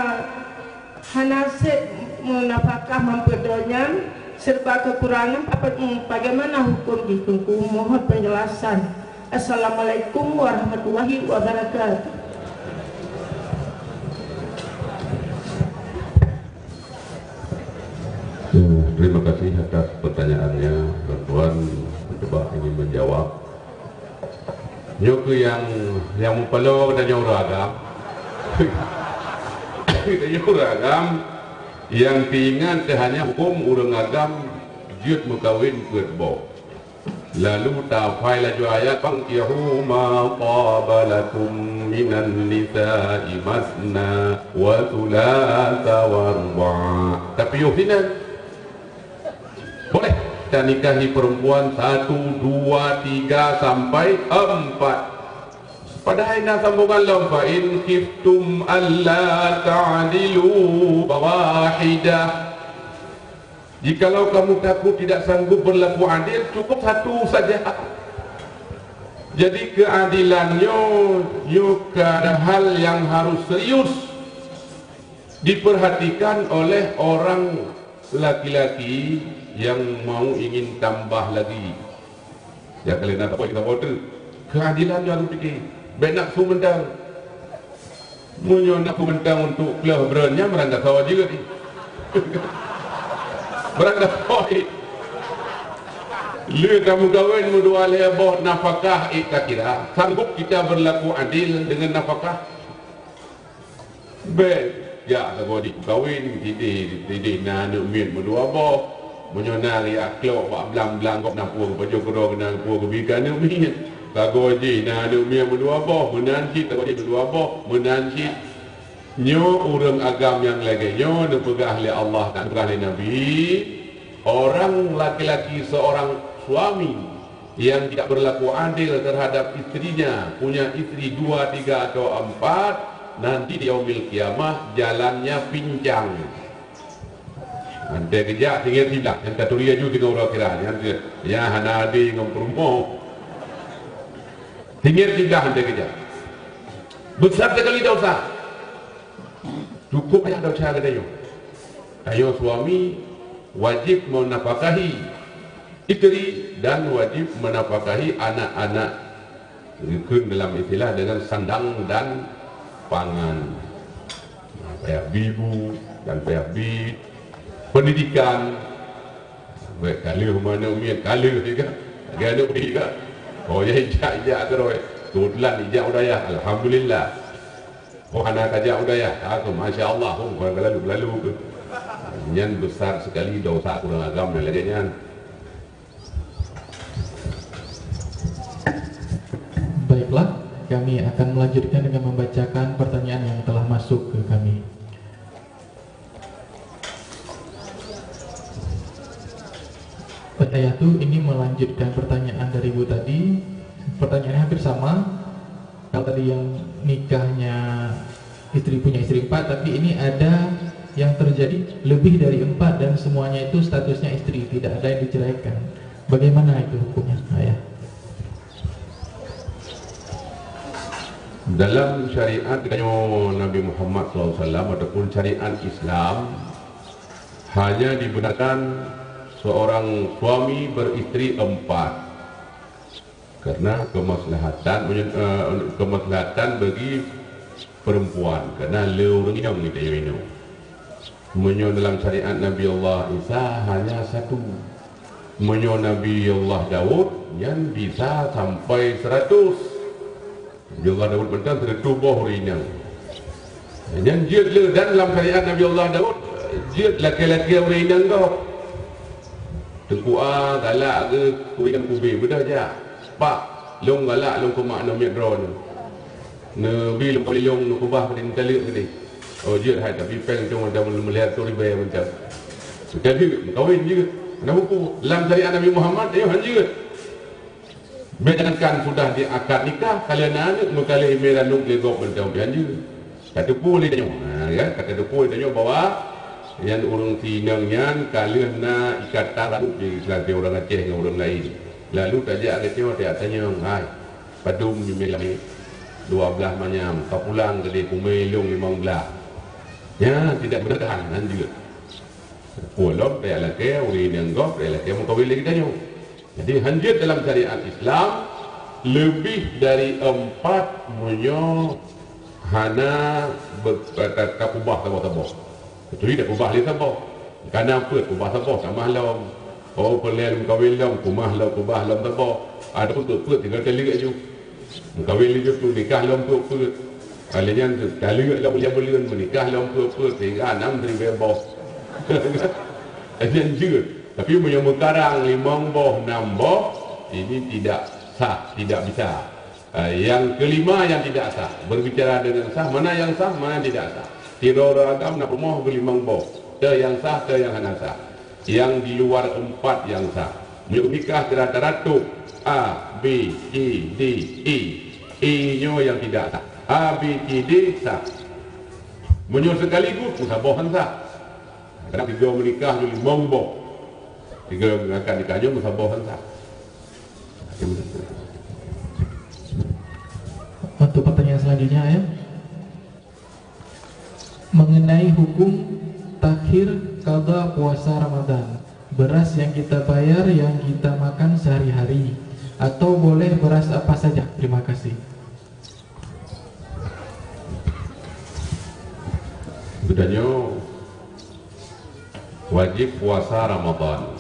hana sép meunafakah meupeue droe nyan, serba keukurangan, apa, bagaimana huköm jih Teungku? Mohon penjelasan. Assalamualaikum warahmatullahi wabarakatuh. Ya, terima kasih atas pertanyaannya, tuan-tuan mencuba ingin menjawab. Nyoe keuh nyang, nyang meupaloe geutanyoe ureuëng agam. Geutanyoe ureuëng agam, nyang teuingat teuh hanya huköm ureuëng agam jeuet meukawen peuet boh. Lalu tafai laju ayat, "Fankihu ma taba lakum minan nisa'i masna wa thulatha wa ruba'." Tapi yoh sinan, boleh tanikahi perempuan satu, dua, tiga sampai empat. Padahai na sambungan lom, "Fa in khiftum alla ta'dilu fawahidah." Jikalau kamu takut tidak sanggup berlaku adil, cukup satu saja. Jadi keadilan nyoe, nyoe ka hal yang harus serius diperhatikan oleh orang laki-laki yang mau ingin tambah lagi. Ya, kalian nak apa kita bote? Keadilan nyoe harus pikir. Bèk nafsu mantong. Meunyoe nafsu mantong untuk kleuh breueh nyan, meurangga soe jeuet. Meurangga soe. Lé kamu kawin meudua lhèe boh nafakah, eh, takira sanggup kita berlaku adil dengan nafakah? Bèk jak sagoe jih kawin, sideh, sideh na aneuk miet meudua boh. Meunyoe na riah klok bak blang-blang gob na peue geupajoh keudroe keunan peue geubi keu aneuk miet. Sagoe jih na aneuk miet meudua boh, meunan cit sagoe jih meudua boh, meunan cit. Nyoe ureuëng agam nyang lagèe nyoe neupeugah lé Allah dan neupeugah lé Nabi, orang laki-laki seorang suami yang tidak berlaku adil terhadap istrinya, punya istri dua, tiga atau empat, nanti di yaumil qiyamah jalannya pincang. Anté geujak tinggai siblah, nyang ka turi laju deungon uroe akhirat, nyang ke, nyang hana adé ngon peurumoh. Tinggai siblah anté geujak. Besar sekali dosa. Cukup payah dosa geutanyoe. Tanyoe suami wajib menafkahi isteri dan wajib menafkahi anak-anak geukheun dalam istilah dengan sandang dan pangan. Payah bi bu dan payah bi pendidikan. Bèk ka lheueh manok miet, ka lheueh juga. Lagèe aneuk muda juga. Oh ya, ijak-ijak keudroe. Keubeutulan ijak u dayah, alhamdulillah. Oh hana kajak u dayah, ka keuh masya Allah, oh bukan ka lalu-lalu keuh. Nyan besar sekali dosa ureuëng agam nyang lagèe nyan. Baiklah, kami akan melanjutkan dengan membacakan pertanyaan yang telah masuk ke kami. Pak Ayatu, ini melanjutkan pertanyaan dari Ibu tadi. Pertanyaannya hampir sama. Kalau tadi yang nikahnya Istri punya istri empat, tapi ini ada yang terjadi lebih dari empat dan semuanya itu statusnya istri, tidak ada yang diceraikan. Bagaimana itu hukumnya, Ayah? Dalam syariat geutanyoe Nabi Muhammad sallallahu alaihi wasallam ataupun syariat Islam, hanya dibenarkan seorang suami beristeri empat karena kemaslahatan, eh, kemaslahatan bagi perempuan, karena le ureuëng inong geutanyoe. Meunyoe dalam syariat Nabi Allah Isa hanya satu. Meunyoe Nabi Allah Daud nyan bisa sampai seratus. Nabi Allah Daud mantong seratus boh ureuëng inong. Nyan jeuet le, dan lam syariat Nabi Allah Daud jeuet lakée-lakée ureuëng inong gob. Teungku A galak keu ureuëng inong, kube beudôh jak. Pak, lôn galak lôn keumak namiet droeneuh. Neubi lôn keu lôn neukeubah keu neutaleuek keudeh. Oh, jeuet hai, tapi péng cuma ada meulihat tu ribée mantong. Jadi meukawen jeuet. Hana buku. Lam syariat Nabi Muhammad, ayo han jeuet. Bèk jangankan sudah diakad nikah, ka lheueh na aneuk meukaleh imé ranub lé gob mantong pih han jeuet. Ka teupeue lé tanyoe, ha, kan? Ka teupeue lé tanyoe bahwa nyan ureuëng si inong nyan ka lheueh na ikatan ranub di seulantée ureuëng Aceh ngon ureuëng laén. Lalu tajak lé tanyoe, tajak tanyong, "Hai, padum imé lagée?" "Dua blaih manyam." "Ka pulang keudeh, kumé lôn limong blaih." Nyan tidak beuneuh han jeuet. Peue lom tajak lakée ureuëng inong gob, tajak lakée meukawen lé geutanyoe. Jadi, han jeuet dalam syariat Islam leubeh dari empat meunyoe hana be-, ta-, ta-, takeubah saboh-saboh. Kecuali takeubah lé saboh. Ka na peuet, keubah saboh tamah lom. Oh, peureulée lôn kawen lom, keumah lom, keubah lom saboh. Adapun peuet-peuet tinggai taleuek aju. Meukawen laju tu nikah lom peuet-peuet. Ka lheueh nyan tu taleuek lom buleuen-buleuen, meunikah lom peuet-peuet, sehingga nam ribée boh. Nyan jeuet. Tapi meunyoe meukarang limong boh, nam boh, ini tidak sah, tidak bisa. Ah, yang kelima yang tidak sah, berbicara dengan sah, mana yang sah, mana yang tidak sah. Sidroe-droe agam na peurumoh geulimong boh, teu nyang sah, teu nyang hana sah. Yang di luar empat yang sah. Meunyoe nikah kira-kira tu A, B, C, D, E. E nyoe yang tidak sah. A, B, C, D sah. Meunyoe sekaligus, meusaboh han sah. Kadang tiga meunikah nyoe limong boh. Tiga meunikah nyoe meusaboh han sah. Untuk pertanyaan selanjutnya, ya. Mengenai hukum takhir qada puasa Ramadan, beras yang kita bayar, yang kita makan sehari-hari, atau boleh beras apa saja? Terima kasih. Geutanyoe wajib puasa Ramadan.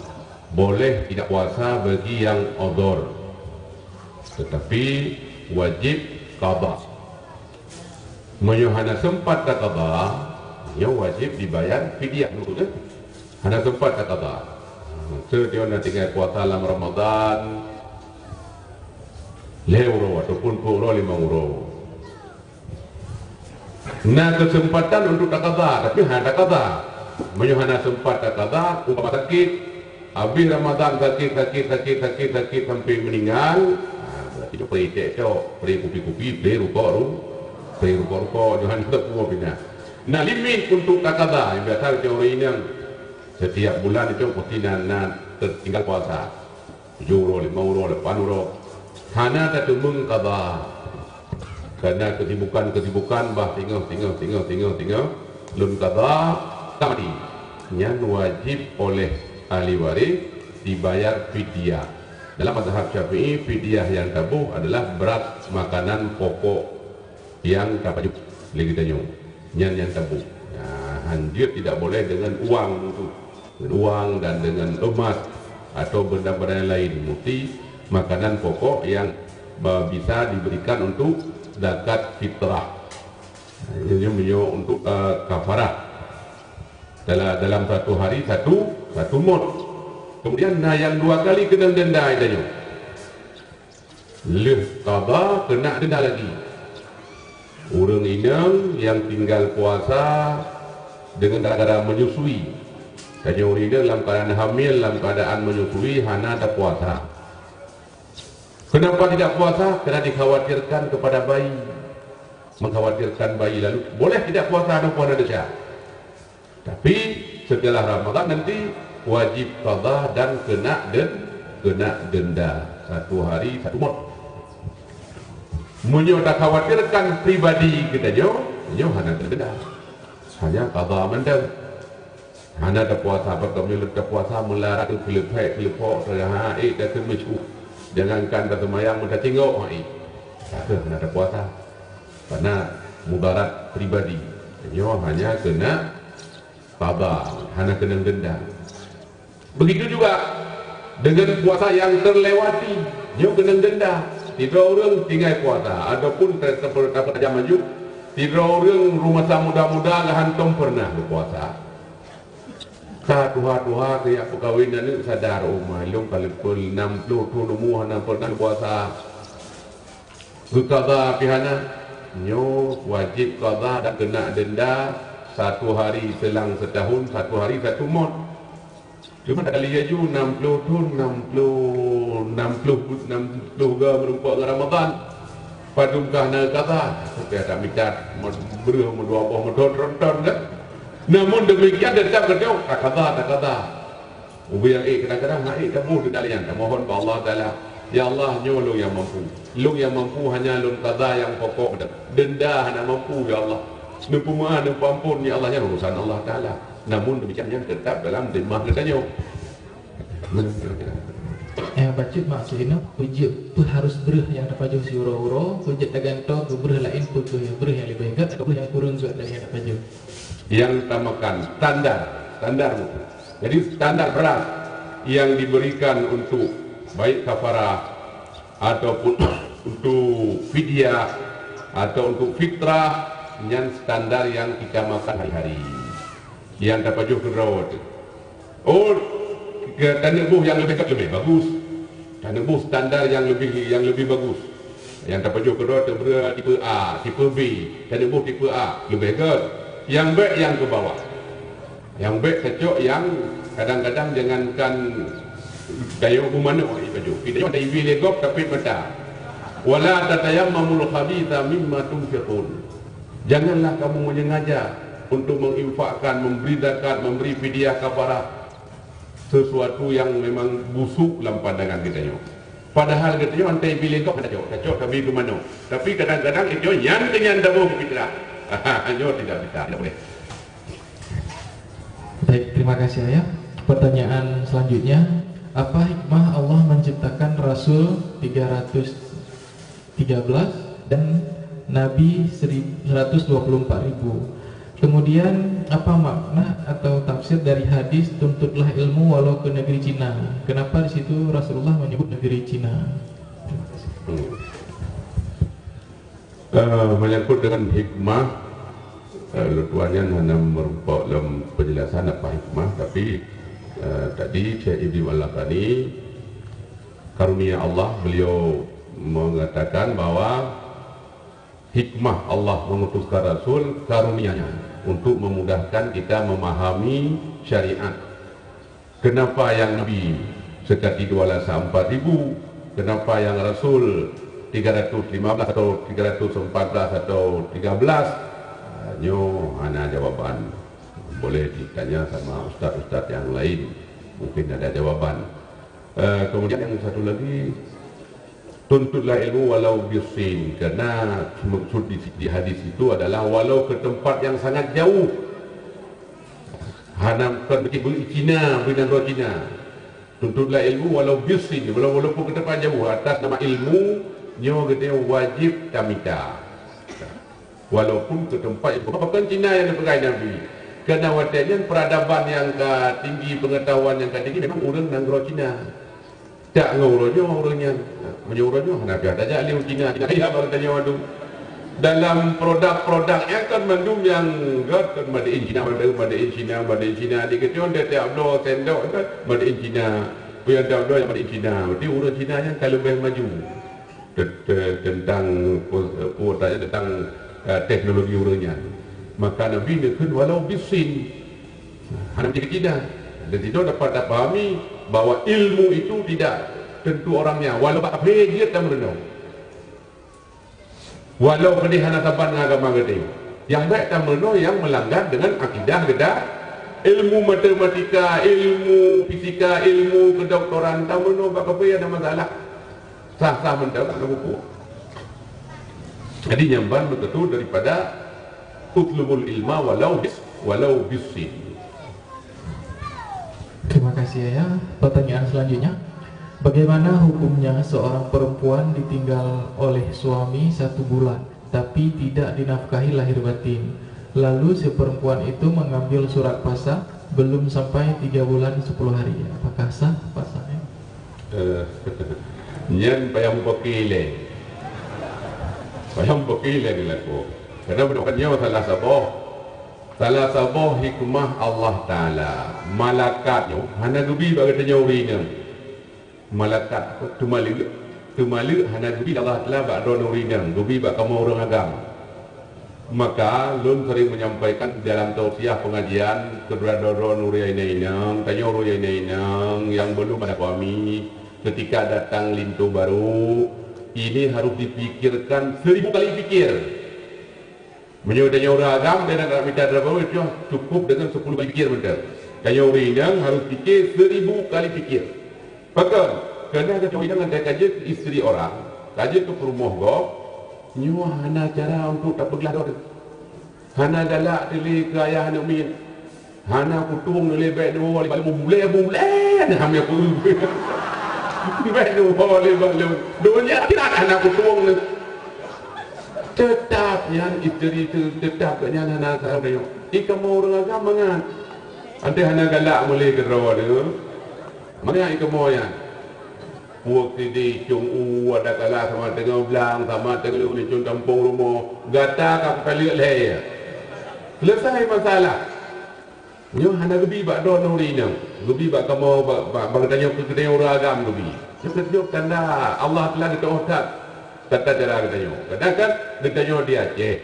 Boleh tidak puasa bagi yang uzur, tetapi wajib qada. Meunyoe hana sempat taqada, nyoe wajib dibayar fidyah, beutôi kan? Hana sempat taqada. Seutôt na tinggai puasa lam Ramadan, lhée uroe ataupun peuet uroe, limong uroe. Na keuseumpatan untuk taqada, tapi hana taqada. Meunyoe hana sempat taqada, umpama sakét, habéh Ramadan sakét, sakét, sakét, sakét, sakét sampai meuninggal, ha, berarti nyoe peureuté cok, peureuté kupi-kupi, peureuté rukok ru-, peureuté rukok-rukok, nyoe hana teupeue pih na. Na limit untuk taqada, nyang biasa ureuëng inong setiap bulan itu mesti na, na tertinggal puasa. Tujoh uroe, limong uroe, lapan uroe. Hana tateumeung qada. Karena kesibukan-kesibukan bah singoh, singoh, singoh, singoh, singoh. Lôn qada, ka mati. Nyan wajib oleh ahli waréh dibayar fidyah. Dalam mazhab Syafi'i, fidyah yang taboh adalah beras makanan pokok yang tapajoh lé geutanyoe. Nyan nyang taboh. Nah, han jeuet, tidak boleh dengan uang tu. Dengan uang dan dengan emas atau benda-benda yang lain. Mesti makanan pokok yang, eh, bisa diberikan untuk zakat fitrah. Nah, ini meunyoe untuk, eh, kafarah. Dalam, dalam satu hari satu, satu mot. Kemudian, nah, yang dua kali keunong denda geutanyoe. Lheueh qada keuneuk denda lagi. Ureuëng inong nyang tinggal puasa deungon gara-gara menyusui. Tanyoe ureuëng inong lam keuadaan hamil, lam keuadaan menyusui hana tapuasa. Kenapa tidak puasa? Karena dikhawatirkan kepada bayi. mengkhawatirkan bayi lalu boleh tidak puasa, ada puasa desya. Tapi setelah Ramadan nanti wajib qadha dan kena den-, kena denda satu hari satu mot. Meunyoe takhawatirkan pribadi geutanyoe, nyoe hana denda. Hanya qadha mantong. Hana tapuasa, apa kamu lôn tapuasa meularat keuleupek keuleupok, teuhah ék takeumeusyu. Jangankan taseumayang, meutacinggok hai. Takeuh hana tapuasa. Karena mudarat pribadi. Nyoe hanya kena qadha, hana keunong denda. Begitu juga dengan puasa yang terlewati, nyoe keunong denda. Sidroe ureuëng tinggai puasa ataupun ter-, ter-, ter-, tajam maju, sidroe ureuëng rumoh tangga muda-muda hantom pernah berpuasa. Ka tuha-tuha geujak peukawen aneuk sadar, "Oh ma, lôn ka leupah nam ploh thon umu hana pernah puasa." Geuqadha pih hana, nyoe wajéb qadha dan keuneuk denda satu hari seulang seutahun, satu hari satu mot. Cuma tak lheueh laju nam ploh thon, nam ploh, nam ploh, nam ploh ga meurumpok ngon Ramadhan. Padum kah na qadha, tapi ada micat, breuh meudua boh meuthon ronton kan. Namun demikian tetap geujaweueb, "Tak qadha, tak qadha." Ubé nyang ék, kadang-kadang hana ék taboh di talian, tamohon bak Allah Taala, "Ya Allah, nyoe lôn nyang mampu. Lôn nyang mampu hanya lôn qadha nyang pokok, denda hana mampu, ya Allah. Neupeumeu'ah, neupeuampon, ya Allah, nyan urusan Allah Taala." Namun demikian nyan tetap dalam zimmah geutanyoe. Eh, bacut maksud inoe, peue jeuet, peue harus breuh nyang tapajoh siuroe-uroe, peue jeuet tagantoe keu breuh laén, peue keuh breuh nyang leubeh gét, atawa breuh nyang kureueng gét dari nyang tapajoh. Yang utamakan standar, standar mutu. Jadi standar beras yang diberikan untuk baik kafarah ataupun untuk fidyah atau untuk fitrah, nyan standar yang kita makan hari-hari. Nyang tapajoh keudroe teuh. Oh, ke taneuk boh nyang leubeh, leubeh bagus. Taneuk boh standar nyang leubeh, nyang leubeh bagus. Nyang tapajoh keudroe teuh breuh tipe A, tipe B. Taneuk boh tipe A, leubeh gét. Nyang bék nyang keu bawah. Nyang bék tacok nyang kadang-kadang jangankan dayok bu manok ipajoh. Kita ada ibi legok tapi mata. "Wala tatayammamul khabitha mimma tunfiqun." Janganlah kamu menyengaja untuk menginfakkan, memberi zakat, memberi fidyah kafarah sesuatu yang memang busuk lam pandangan geutanyoe. Padahal geutanyoe antai bi legok hana cok, tacok tabi keu manok. Tapi kadang-kadang itu nyan keu nyan taboh fitrah. Nyoe tidak bisa, tidak boleh. Baik, terima kasih, Ayah. Pertanyaan selanjutnya, apa hikmah Allah menciptakan Rasul tiga ratus tiga belas dan Nabi seri-, seratus dua puluh empat ribu. Kemudian, apa makna atau tafsir dari hadis, "Tuntutlah ilmu walau ke negeri Cina"? Kenapa di situ Rasulullah menyebut negeri Cina? Hmm. Eh, menyangkut dengan hikmah, eh, lôn tuan nyan hana meurumpok lom penjelasan apa hikmah, tapi, eh, tadi Syekh Ibrahim Al-Lakhani, karunia Allah, beliau mengatakan bahwa hikmah Allah mengutuskan Rasul karunia-Nya untuk memudahkan kita memahami syariat. Kenapa yang Nabi sekali dua rasa empat ribu? Kenapa yang Rasul tiga ratus lima belas atau tiga ratus empat belas atau tiga belas? Ah, nyoe hana jawaban. Boleh ditanya sama ustaz-ustaz yang lain. Mungkin ada jawaban. Eh, kemudian yang satu lagi, "Tuntutlah ilmu walau bisin." Karena maksud di, di hadis itu adalah walau ke tempat yang sangat jauh. Hana kon beuki beu Cina, beu nanggroe Cina. "Tuntutlah ilmu walau bisin." Walau, walaupun ke tempat jauh, atas nama ilmu, nyoe geutanyoe wajib tamita. Walaupun ke tempat yang bukan Cina yang dipeugah Nabi. Karena watèe nyan peradaban nyang ka tinggi, pengetahuan nyang ka tinggi memang ureueng nanggroe Cina. Tak ngon uroe nyoe ureueng nyan. Meunyoe uroe nyoe hana piah tajak lé u Cina, Cina kaya bak geutanyoe tu. Dalam produk-produk nyan kan mandum nyang gét kan made in Cina, made, made in Cina, made in Cina. Di geutanyoe tiep-tiep bloe sendok kan made in Cina. Peue nyang tiep bloe nyang made in Cina. Berarti ureueng Cina nyan ka leubeh maju. Te-, te-, tentang, eh, tentang, eh, teknologi ureueng nyan. Maka Nabi neukheun walau bisin. Hana menjadi tidak. Dan situ dapat dipahami bahwa ilmu itu tidak tentu orangnya, walau bak kafé jeuet dan meurunoe. Walau keudeh hana saban ngon agama geutanyoe, nyang bèk tameurunoe nyang meulanggar deungon akidah geutanyoe. Ilmu matematika, ilmu fisika, ilmu kedoktoran tameurunoe bak kafé hana masalah. Sah-sah mantong, hana buku. Jadi nyan ban beutôi daripada utlubul ilma walau bis-, walau bissin. Terima kasih, Ayah. Pertanyaan selanjutnya, bagaimana hukumnya seorang perempuan ditinggal oleh suami satu bulan, tapi tidak dinafkahi lahir batin? Lalu si perempuan itu mengambil surat pasah belum sampai tiga bulan sepuluh hari. Apakah sah pasahnya? Eh, nyan payah mupaki lé. Payah mupaki lé dilaku. Karena bunoe nyoe salah saboh, salah saboh hikmah Allah Taala. Malaikat nyoe hana geubi bak geutanyoe ureueng inong. Malaikat teuma lé, teuma lé hana geubi Allah Taala bak droeneuh ureueng inong, geubi bak kamoe ureueng agam. Maka lôn sering menyampaikan dalam tausiah pengajian kepada droeneuh ureueng inong-inong, tanyoe ureueng inong-inong nyang belum ada suami, ketika datang linto baru, ini harus dipikirkan seribu kali pikir. Meunyoe tanyoe ureueng agam dan nak mita droeneuh baru, cukup dengan sepuluh kali pikir mantong. Tanyoe ureueng inong harus pikir seribu kali pikir. Pakon? Karena tanyoe ureueng inong ngon ka jeuet isteri orang, ka jeuet keu peurumoh gob, nyoe hana cara untuk tapeuglah droe. Hana galak teuh lé keu ayah aneuk miet. Hana kutueng lé bèk neuwoe lé bak lôn, bulèe-bulèe na hamé peue. Bèk neuwoe lé bak lôn. Donya akhirat hana kutueng lé. Teutap nyan isteri teuh, teutap geuh nyan hana salah tanyoe. Di kamoe ureueng agam mangat. Até hana galak meulé keudroe teuh. Mangat di kamoe nyan. Puwok sideh, cong u, ada kala sama teungoh blang, sama teungoh licong gampông rumoh. Gata ka kutaleuek lhèe. Selesai masalah. Nyoe hana geubi bak droeneuh ureueng inong. Geubi bak kamoe, bak, bak, bak geutanyoe keu geutanyoe ureueng agam geubi. Nyoe keuh tanda Allah Taala geutu'oh that tata cara geutanyoe. Kadang kan geutanyoe di Aceh.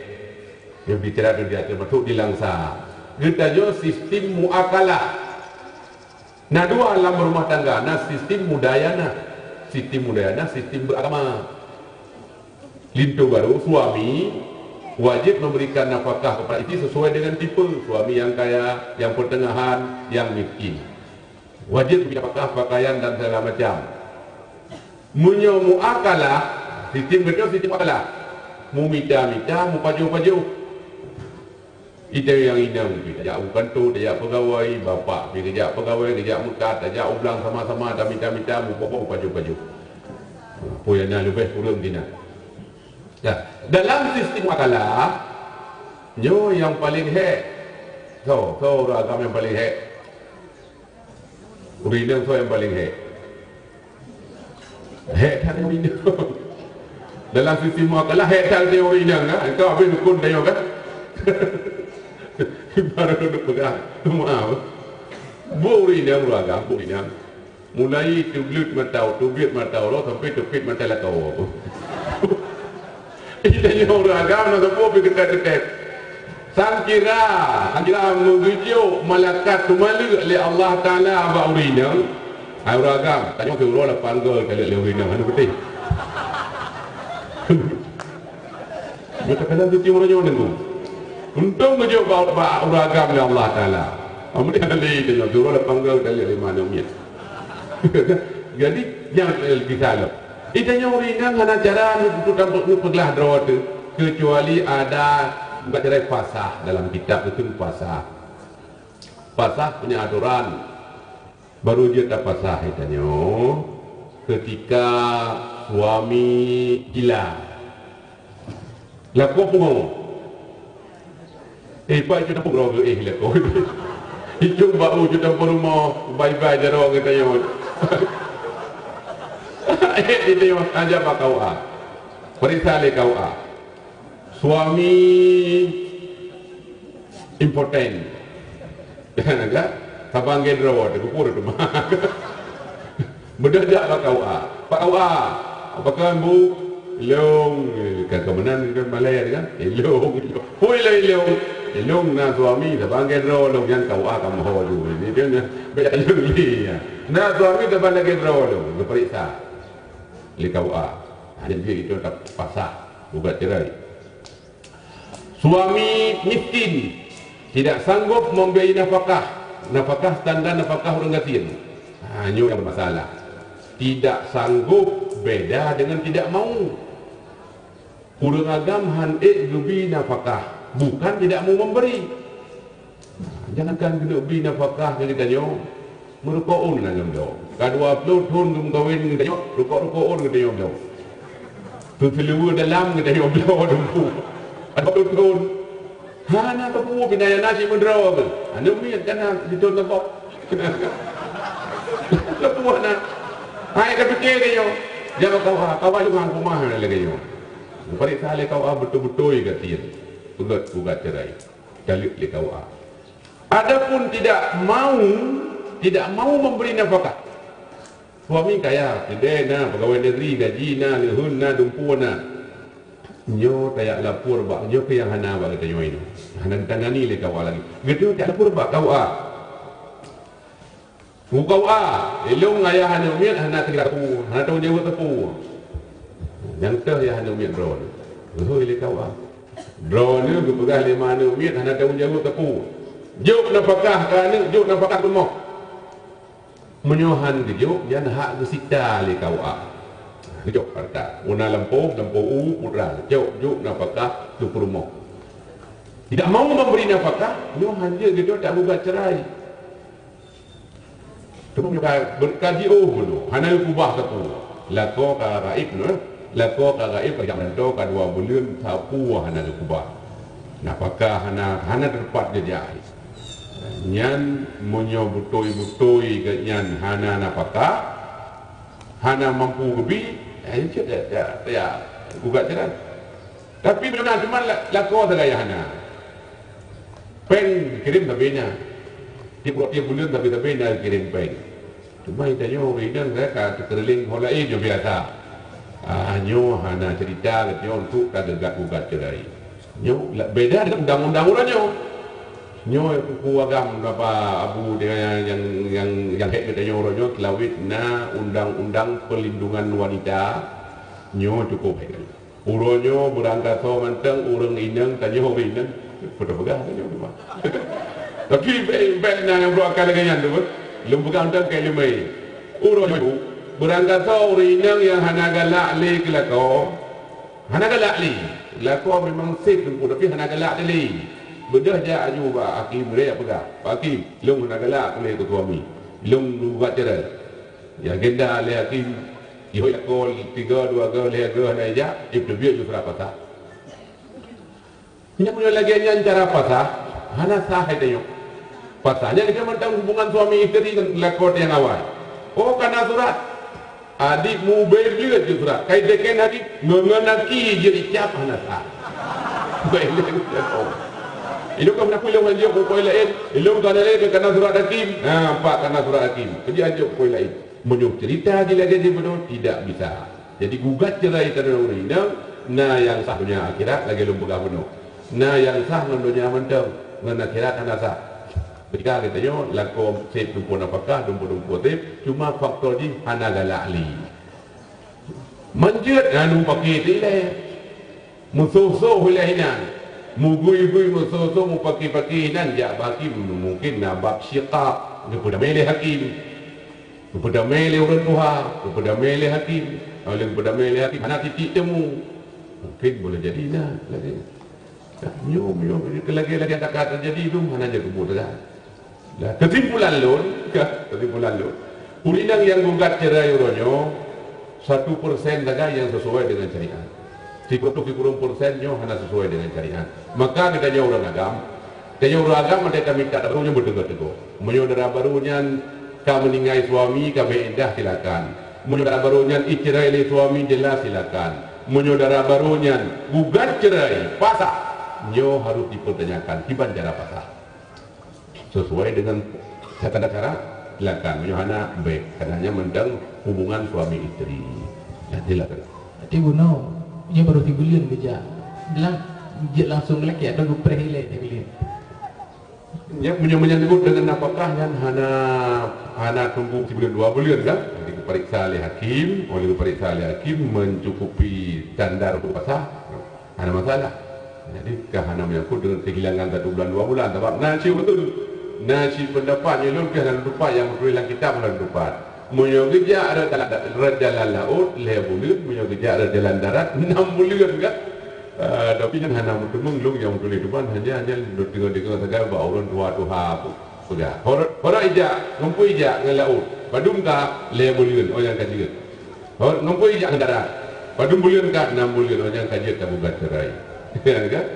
Nyoe bicara di Aceh, maksud di Langsa. Geutanyoe sistem muakalah. Na dua lam rumah tangga, na sistem mudayanah. Sistem mudayanah, sistem beragama. Linto baru, suami wajib memberikan nafkah kepada isteri sesuai dengan tipe. Suami yang kaya, yang pertengahan, yang miskin. Wajib beri nafkah, pakaian dan segala macam. Meunyoe muakalah, sistem geutanyoe sistem muakalah. Mumita-mita, mupajoh-pajoh. Ita nyang inong pih tajak u kanto, tajak peugawai, bapak pih geujak peugawai, geujak meukat, tajak u blang sama-sama, tamita-mita, mupoh-poh, pajoh-pajoh. Peue nyang na leubeh kureueng sinan. Dah, dalam sistem muakalah, nyoe nyang paleng hék. Soe, soe ureueng agam nyang paleng hék? Ureueng inong soe nyang paleng hék? Hék that ureueng inong. Dalam sisi muakalah hék that ureueng inong, kan? Engkau habéh dukun tanyoe, kan? Baru duk peugah, maaf. Buet ureueng inong, ureueng agam, buet ureueng inong. Mulai teubleuet mata, teubiet mata uroe sampai teupiet mata lakoe. Ih, tanyoe ureueng agam na sapeue pih geutét-geutét. Sangkira, sangkira meugeujok malaikat teumaleuek lé Allah Taala bak ureueng inong. Hai ureueng agam, tanyoe keu uroe lapan goe taleuek lé ureueng inong, hana putih. Beuteupeue suci uroe nyoe nunggu. Untông geujok bak, bak ureueng agam lé Allah Taala. Amun hana lé tanyoe keu uroe lapan goe taleuek lé ma aneuk miet. Jadi, nyang, eh, kisah lom. Di tanyoe ureueng inong hana cara untuk tapeuglah droe teuh, keucuali ada bak cara pasah dalam kitab itu pasah. Pasah punya aturan. Baru jeuet tapasah di tanyoe ketika suami gila. Lakoe pungo. Eh, pak, icok tampông droe geuh, eh, lakoe. Icok bak u, icok tampông rumoh, bye-bye jaroe geutanyoe. Eh, itu yang aja bak K U A. Periksa lé K U A. Suami impoten. Kan? Saban lagèe droe, teukumpul teuma. Beudôh jak bak K U A. Pak K U A, apakah bu? Ilong, eh, kan keumeunan kan malèe kan? Ilong, ilong. Pui lah ilong. Ilong na suami, saban lagèe droe ilong, nyan K U A kamoe ho ju. Ini dia na, bèk ilong lé, ya. Na suami saban lagèe droe ilong, geupeuriksa lé K U A. Hana jeuet itu tapasah, gugat cerai. Suami miskin, tidak sanggup memberi nafkah, nafkah standar nafkah ureuëng gasien. Ha, nyoe nyang bermasalah. Tidak sanggup beda dengan tidak mau. Ureuëng agam han ék geubi nafkah, bukan tidak mau memberi. Jangankan keuneuk bi nafkah keu geutanyoe, meurukok ôn na nyang bloe. Ka dua ploh thon geumeukawen geutanyoe, rukok-rukok ôn geutanyoe bloe. Keu seuleuweue dalam geutanyoe bloe dumpu. Ka dua ploh thon. Hana teupeue pih na nyang na cit meudroe keuh. Aneuk miet ka na sithon sabab. Teupeue na. Hai ka pike geutanyoe. Jangan kawa, kawa lé meuhang keumah lagée nyoe. Pareksa lé kawa beutôi-beutôi gasien. Peugét gugat cerai. Taleuek lé kawa. Adapun tidak mau, tidak mau memberi nafkah. Suami kaya, keudée na, pegawai negeri, gaji na, leuheun na, dumpu na. Nyoe tajak lapor bak, nyoe keuh nyang hana bak geutanyoe nyoe. Hana geutangani lé kawa lagée. Geutanyoe tajak lapor bak kawa. Bak kawa, ilong ayah aneuk miet hana teuga teupeu, hana tanggung jaweueb teupeu. Nyang teuh ayah aneuk miet droeneuh. Geuhôi lé kawa. Droeneuh geupeugah lé ma aneuk miet hana tanggung jaweueb teupeu. Jok nafkah keu aneuk, jok nafkah keu rumoh. Meunyoe han geujok, nyan hak geusita lé kawa. Geujok hareuta. Wana lampôh, lampôh u, putra. Jok, jok nafkah keu peurumoh. Tidak mau memberi nafkah, nyoe han jeuet geutanyoe tagugat cerai. Teuma ka, ka jiôh bunoe, hana geukubah sapeue. Lakoe ka gaéb nyoe, lakoe ka gaéb, ka jak mantong ka dua buleuen, sapeue hana geukubah. Nafkah hana, hana teupat geujak. Nyan meunyoe beutôi-beutôi geuh nyan hana nafkah, hana mampu geubi, eh, cit ya, ya, ya, gugat cerai. Tapi meunyoe na cuma la-, lakoe sagai hana. Péng kirém sabe na. Tiep, tiep buleuen sabe-sabe na kirém péng. Cuma tanyoe ureuëng inong ka teukeureuling ho laén nyoe biasa. Ah, nyoe hana cerita geutanyoe untuk tageugat gugat cerai. Nyoe la-, beda dengan undang-undang uroe nyoe. Nyoe buku agam apa abu dia yang, yang, yang hek geutanyoe uroe nyoe, seulaweuet na undang-undang perlindungan wanita. Nyoe cukup hek. Uroe nyoe beurangkasoe mantong ureuëng inong, tanyoe ureuëng inong, peue tapeugah tanyoe teuma. Tapi bèk, bèk na nyang brok akai lagée nyan tu, lôn peugah mantong keu ileumèe. Uroe nyoe beurangkasoe ureuëng inong nyang hana galak lé keu lakoe, hana galak lé. Lakoe memang sép teungku, tapi hana galak lé. Beudôh jak aju bak hakim, lé jak peugah, "Pak Hakim, lôn hana galak lé keu suami. Lôn gugat cerai." Ya agenda lé hakim, ihôi lakoe tiga, dua ga, lhée ga hana ijak, ipeubiet ju surat pasah. Nyan meunyoe lagée nyan cara pasah, hana sah hai tanyoe. Pasah nyan ka mantong hubungan suami isteri ngon lakoe nyang awai. Oh, ka na surat. Adik mubeuet jeuet ju surat. Kai teken hakim, ngon, ngon aki jeuet icap hana sah. Baik, ilong ka meunaku ilong hanjeuet bukoi laén, ilong ka na lé ka na surat hakim. Ha, pak ka na surat hakim. Jadi hanjeuet bukoi laén. Meunyoe cerita jih lagée jih bunoe, tidak bisa. Jadi gugat cerai tanyoe ureuëng inong, na nyang sah donya akhirat lagée lôn peugah bunoe. Na nyang sah ngon donya mantong, ngon akhirat hana sah. Ketika geutanyoe lakoe sép dumpeue nafkah, dumpeue-dumpeue sép, cuma faktor jih hana galak lé. Manjeuet anu paké tilée. Meusoh-soh ilée inan, mugui-gui meusoh-soh mupaki-paki inan jak bak hakim, mungken na bab syiqaq, geupeudamé lé hakim, geupeudamé lé ureuëng tuha, geupeudamé lé hakim, óh lheueh geupeudamé lé hakim hana titik temu, mungken boleh jadi na lagée. Nyoe, nyoe lagée-lagée nyang ka teujadi tu hana jeuet keubuet teuga. Nah, keusimpulan lôn, keusimpulan lôn, ureuëng inong nyang gugat cerai uroe nyoe, satu persen sagai nyang sesuai dengan syariat. Sikureueng sikureueng persen nyoe hana sesuai dengan syariat. Maka geutanyoe ureuëng agam, tanyoe ureuëng agam adak tamita dara barô nyoe beuteugah-teugah. Meunyoe dara barô nyan ka meuninggai suami, ka beu iddah, silakan. Meunyoe dara barô nyan icerai lé suami, jelas silakan. Meunyoe dara barô nyan gugat cerai, pasah, nyoe harus dipertanyakan kiban cara pasah. Sesuai dengan tata cara, silakan. Meunyoe hana, bék. Karena nyan mantong hubungan suami isteri. Nah, jelas. Tapi bunoe, nyoe baru sibuleuen geujak. Bilang jeuet langsung lakée atau geupreh ilée sibuleuen. Ya, meunyoe menyangkut dengan nafkah nyan hana, hana tunggu sibuleuen dua buleuen kan? Jadi geupareksa lé hakim, oleh geupareksa lé hakim mencukupi standar untuk pasah, hana masalah. Jadi, ka hana menyangkut dengan kehilangan satu bulan, dua bulan. Sebab na cit beutôi, na cit pendapat nyoe lôn pih hana lôn tupat, nyang meutuléh lam kitab hana lôn tupat. Meunyoe geujak rot jalan laôt, lhèe buleuen, meunyoe geujak rot jalan darat, nam buleuen kan. Ah, tapi nyan hana meuteumeung lôn nyang meutuléh tupat, hanya, hanya deungoe-deungoe sagai bak ureueng tuha-tuha peugah. Hor-, hora ijak, ngon peue ijak ngon laôt. Padum ka lhèe buleuen, oh nyang ka jeuet. Hor-, ngon peue ijak ngon darat. Padum buleuen ka, nam buleuen, oh nyang ka jeuet tagugat cerai. Kan?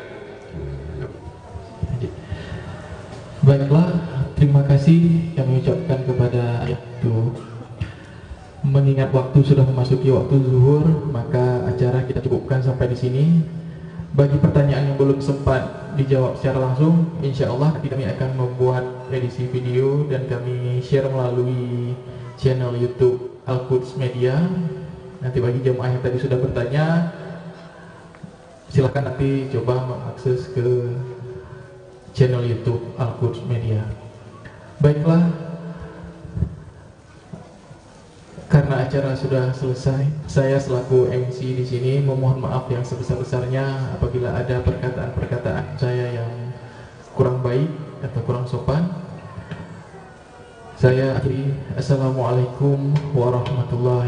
Baiklah, terima kasih kami ucapkan kepada ayah tu. Mengingat waktu sudah memasuki waktu zuhur, maka acara kita cukupkan sampai di sini. Bagi pertanyaan yang belum sempat dijawab secara langsung, insya Allah nanti kami akan membuat edisi video dan kami share melalui channel YouTube Al-Quds Media. Nanti bagi jemaah yang tadi sudah bertanya, silahkan nanti coba mengakses ke channel YouTube Al-Quds Media. Baiklah, karena acara sudah selesai, saya selaku M C di sini memohon maaf yang sebesar-besarnya apabila ada perkataan-perkataan saya yang kurang baik atau kurang sopan. Saya akhiri, Assalamualaikum warahmatullahi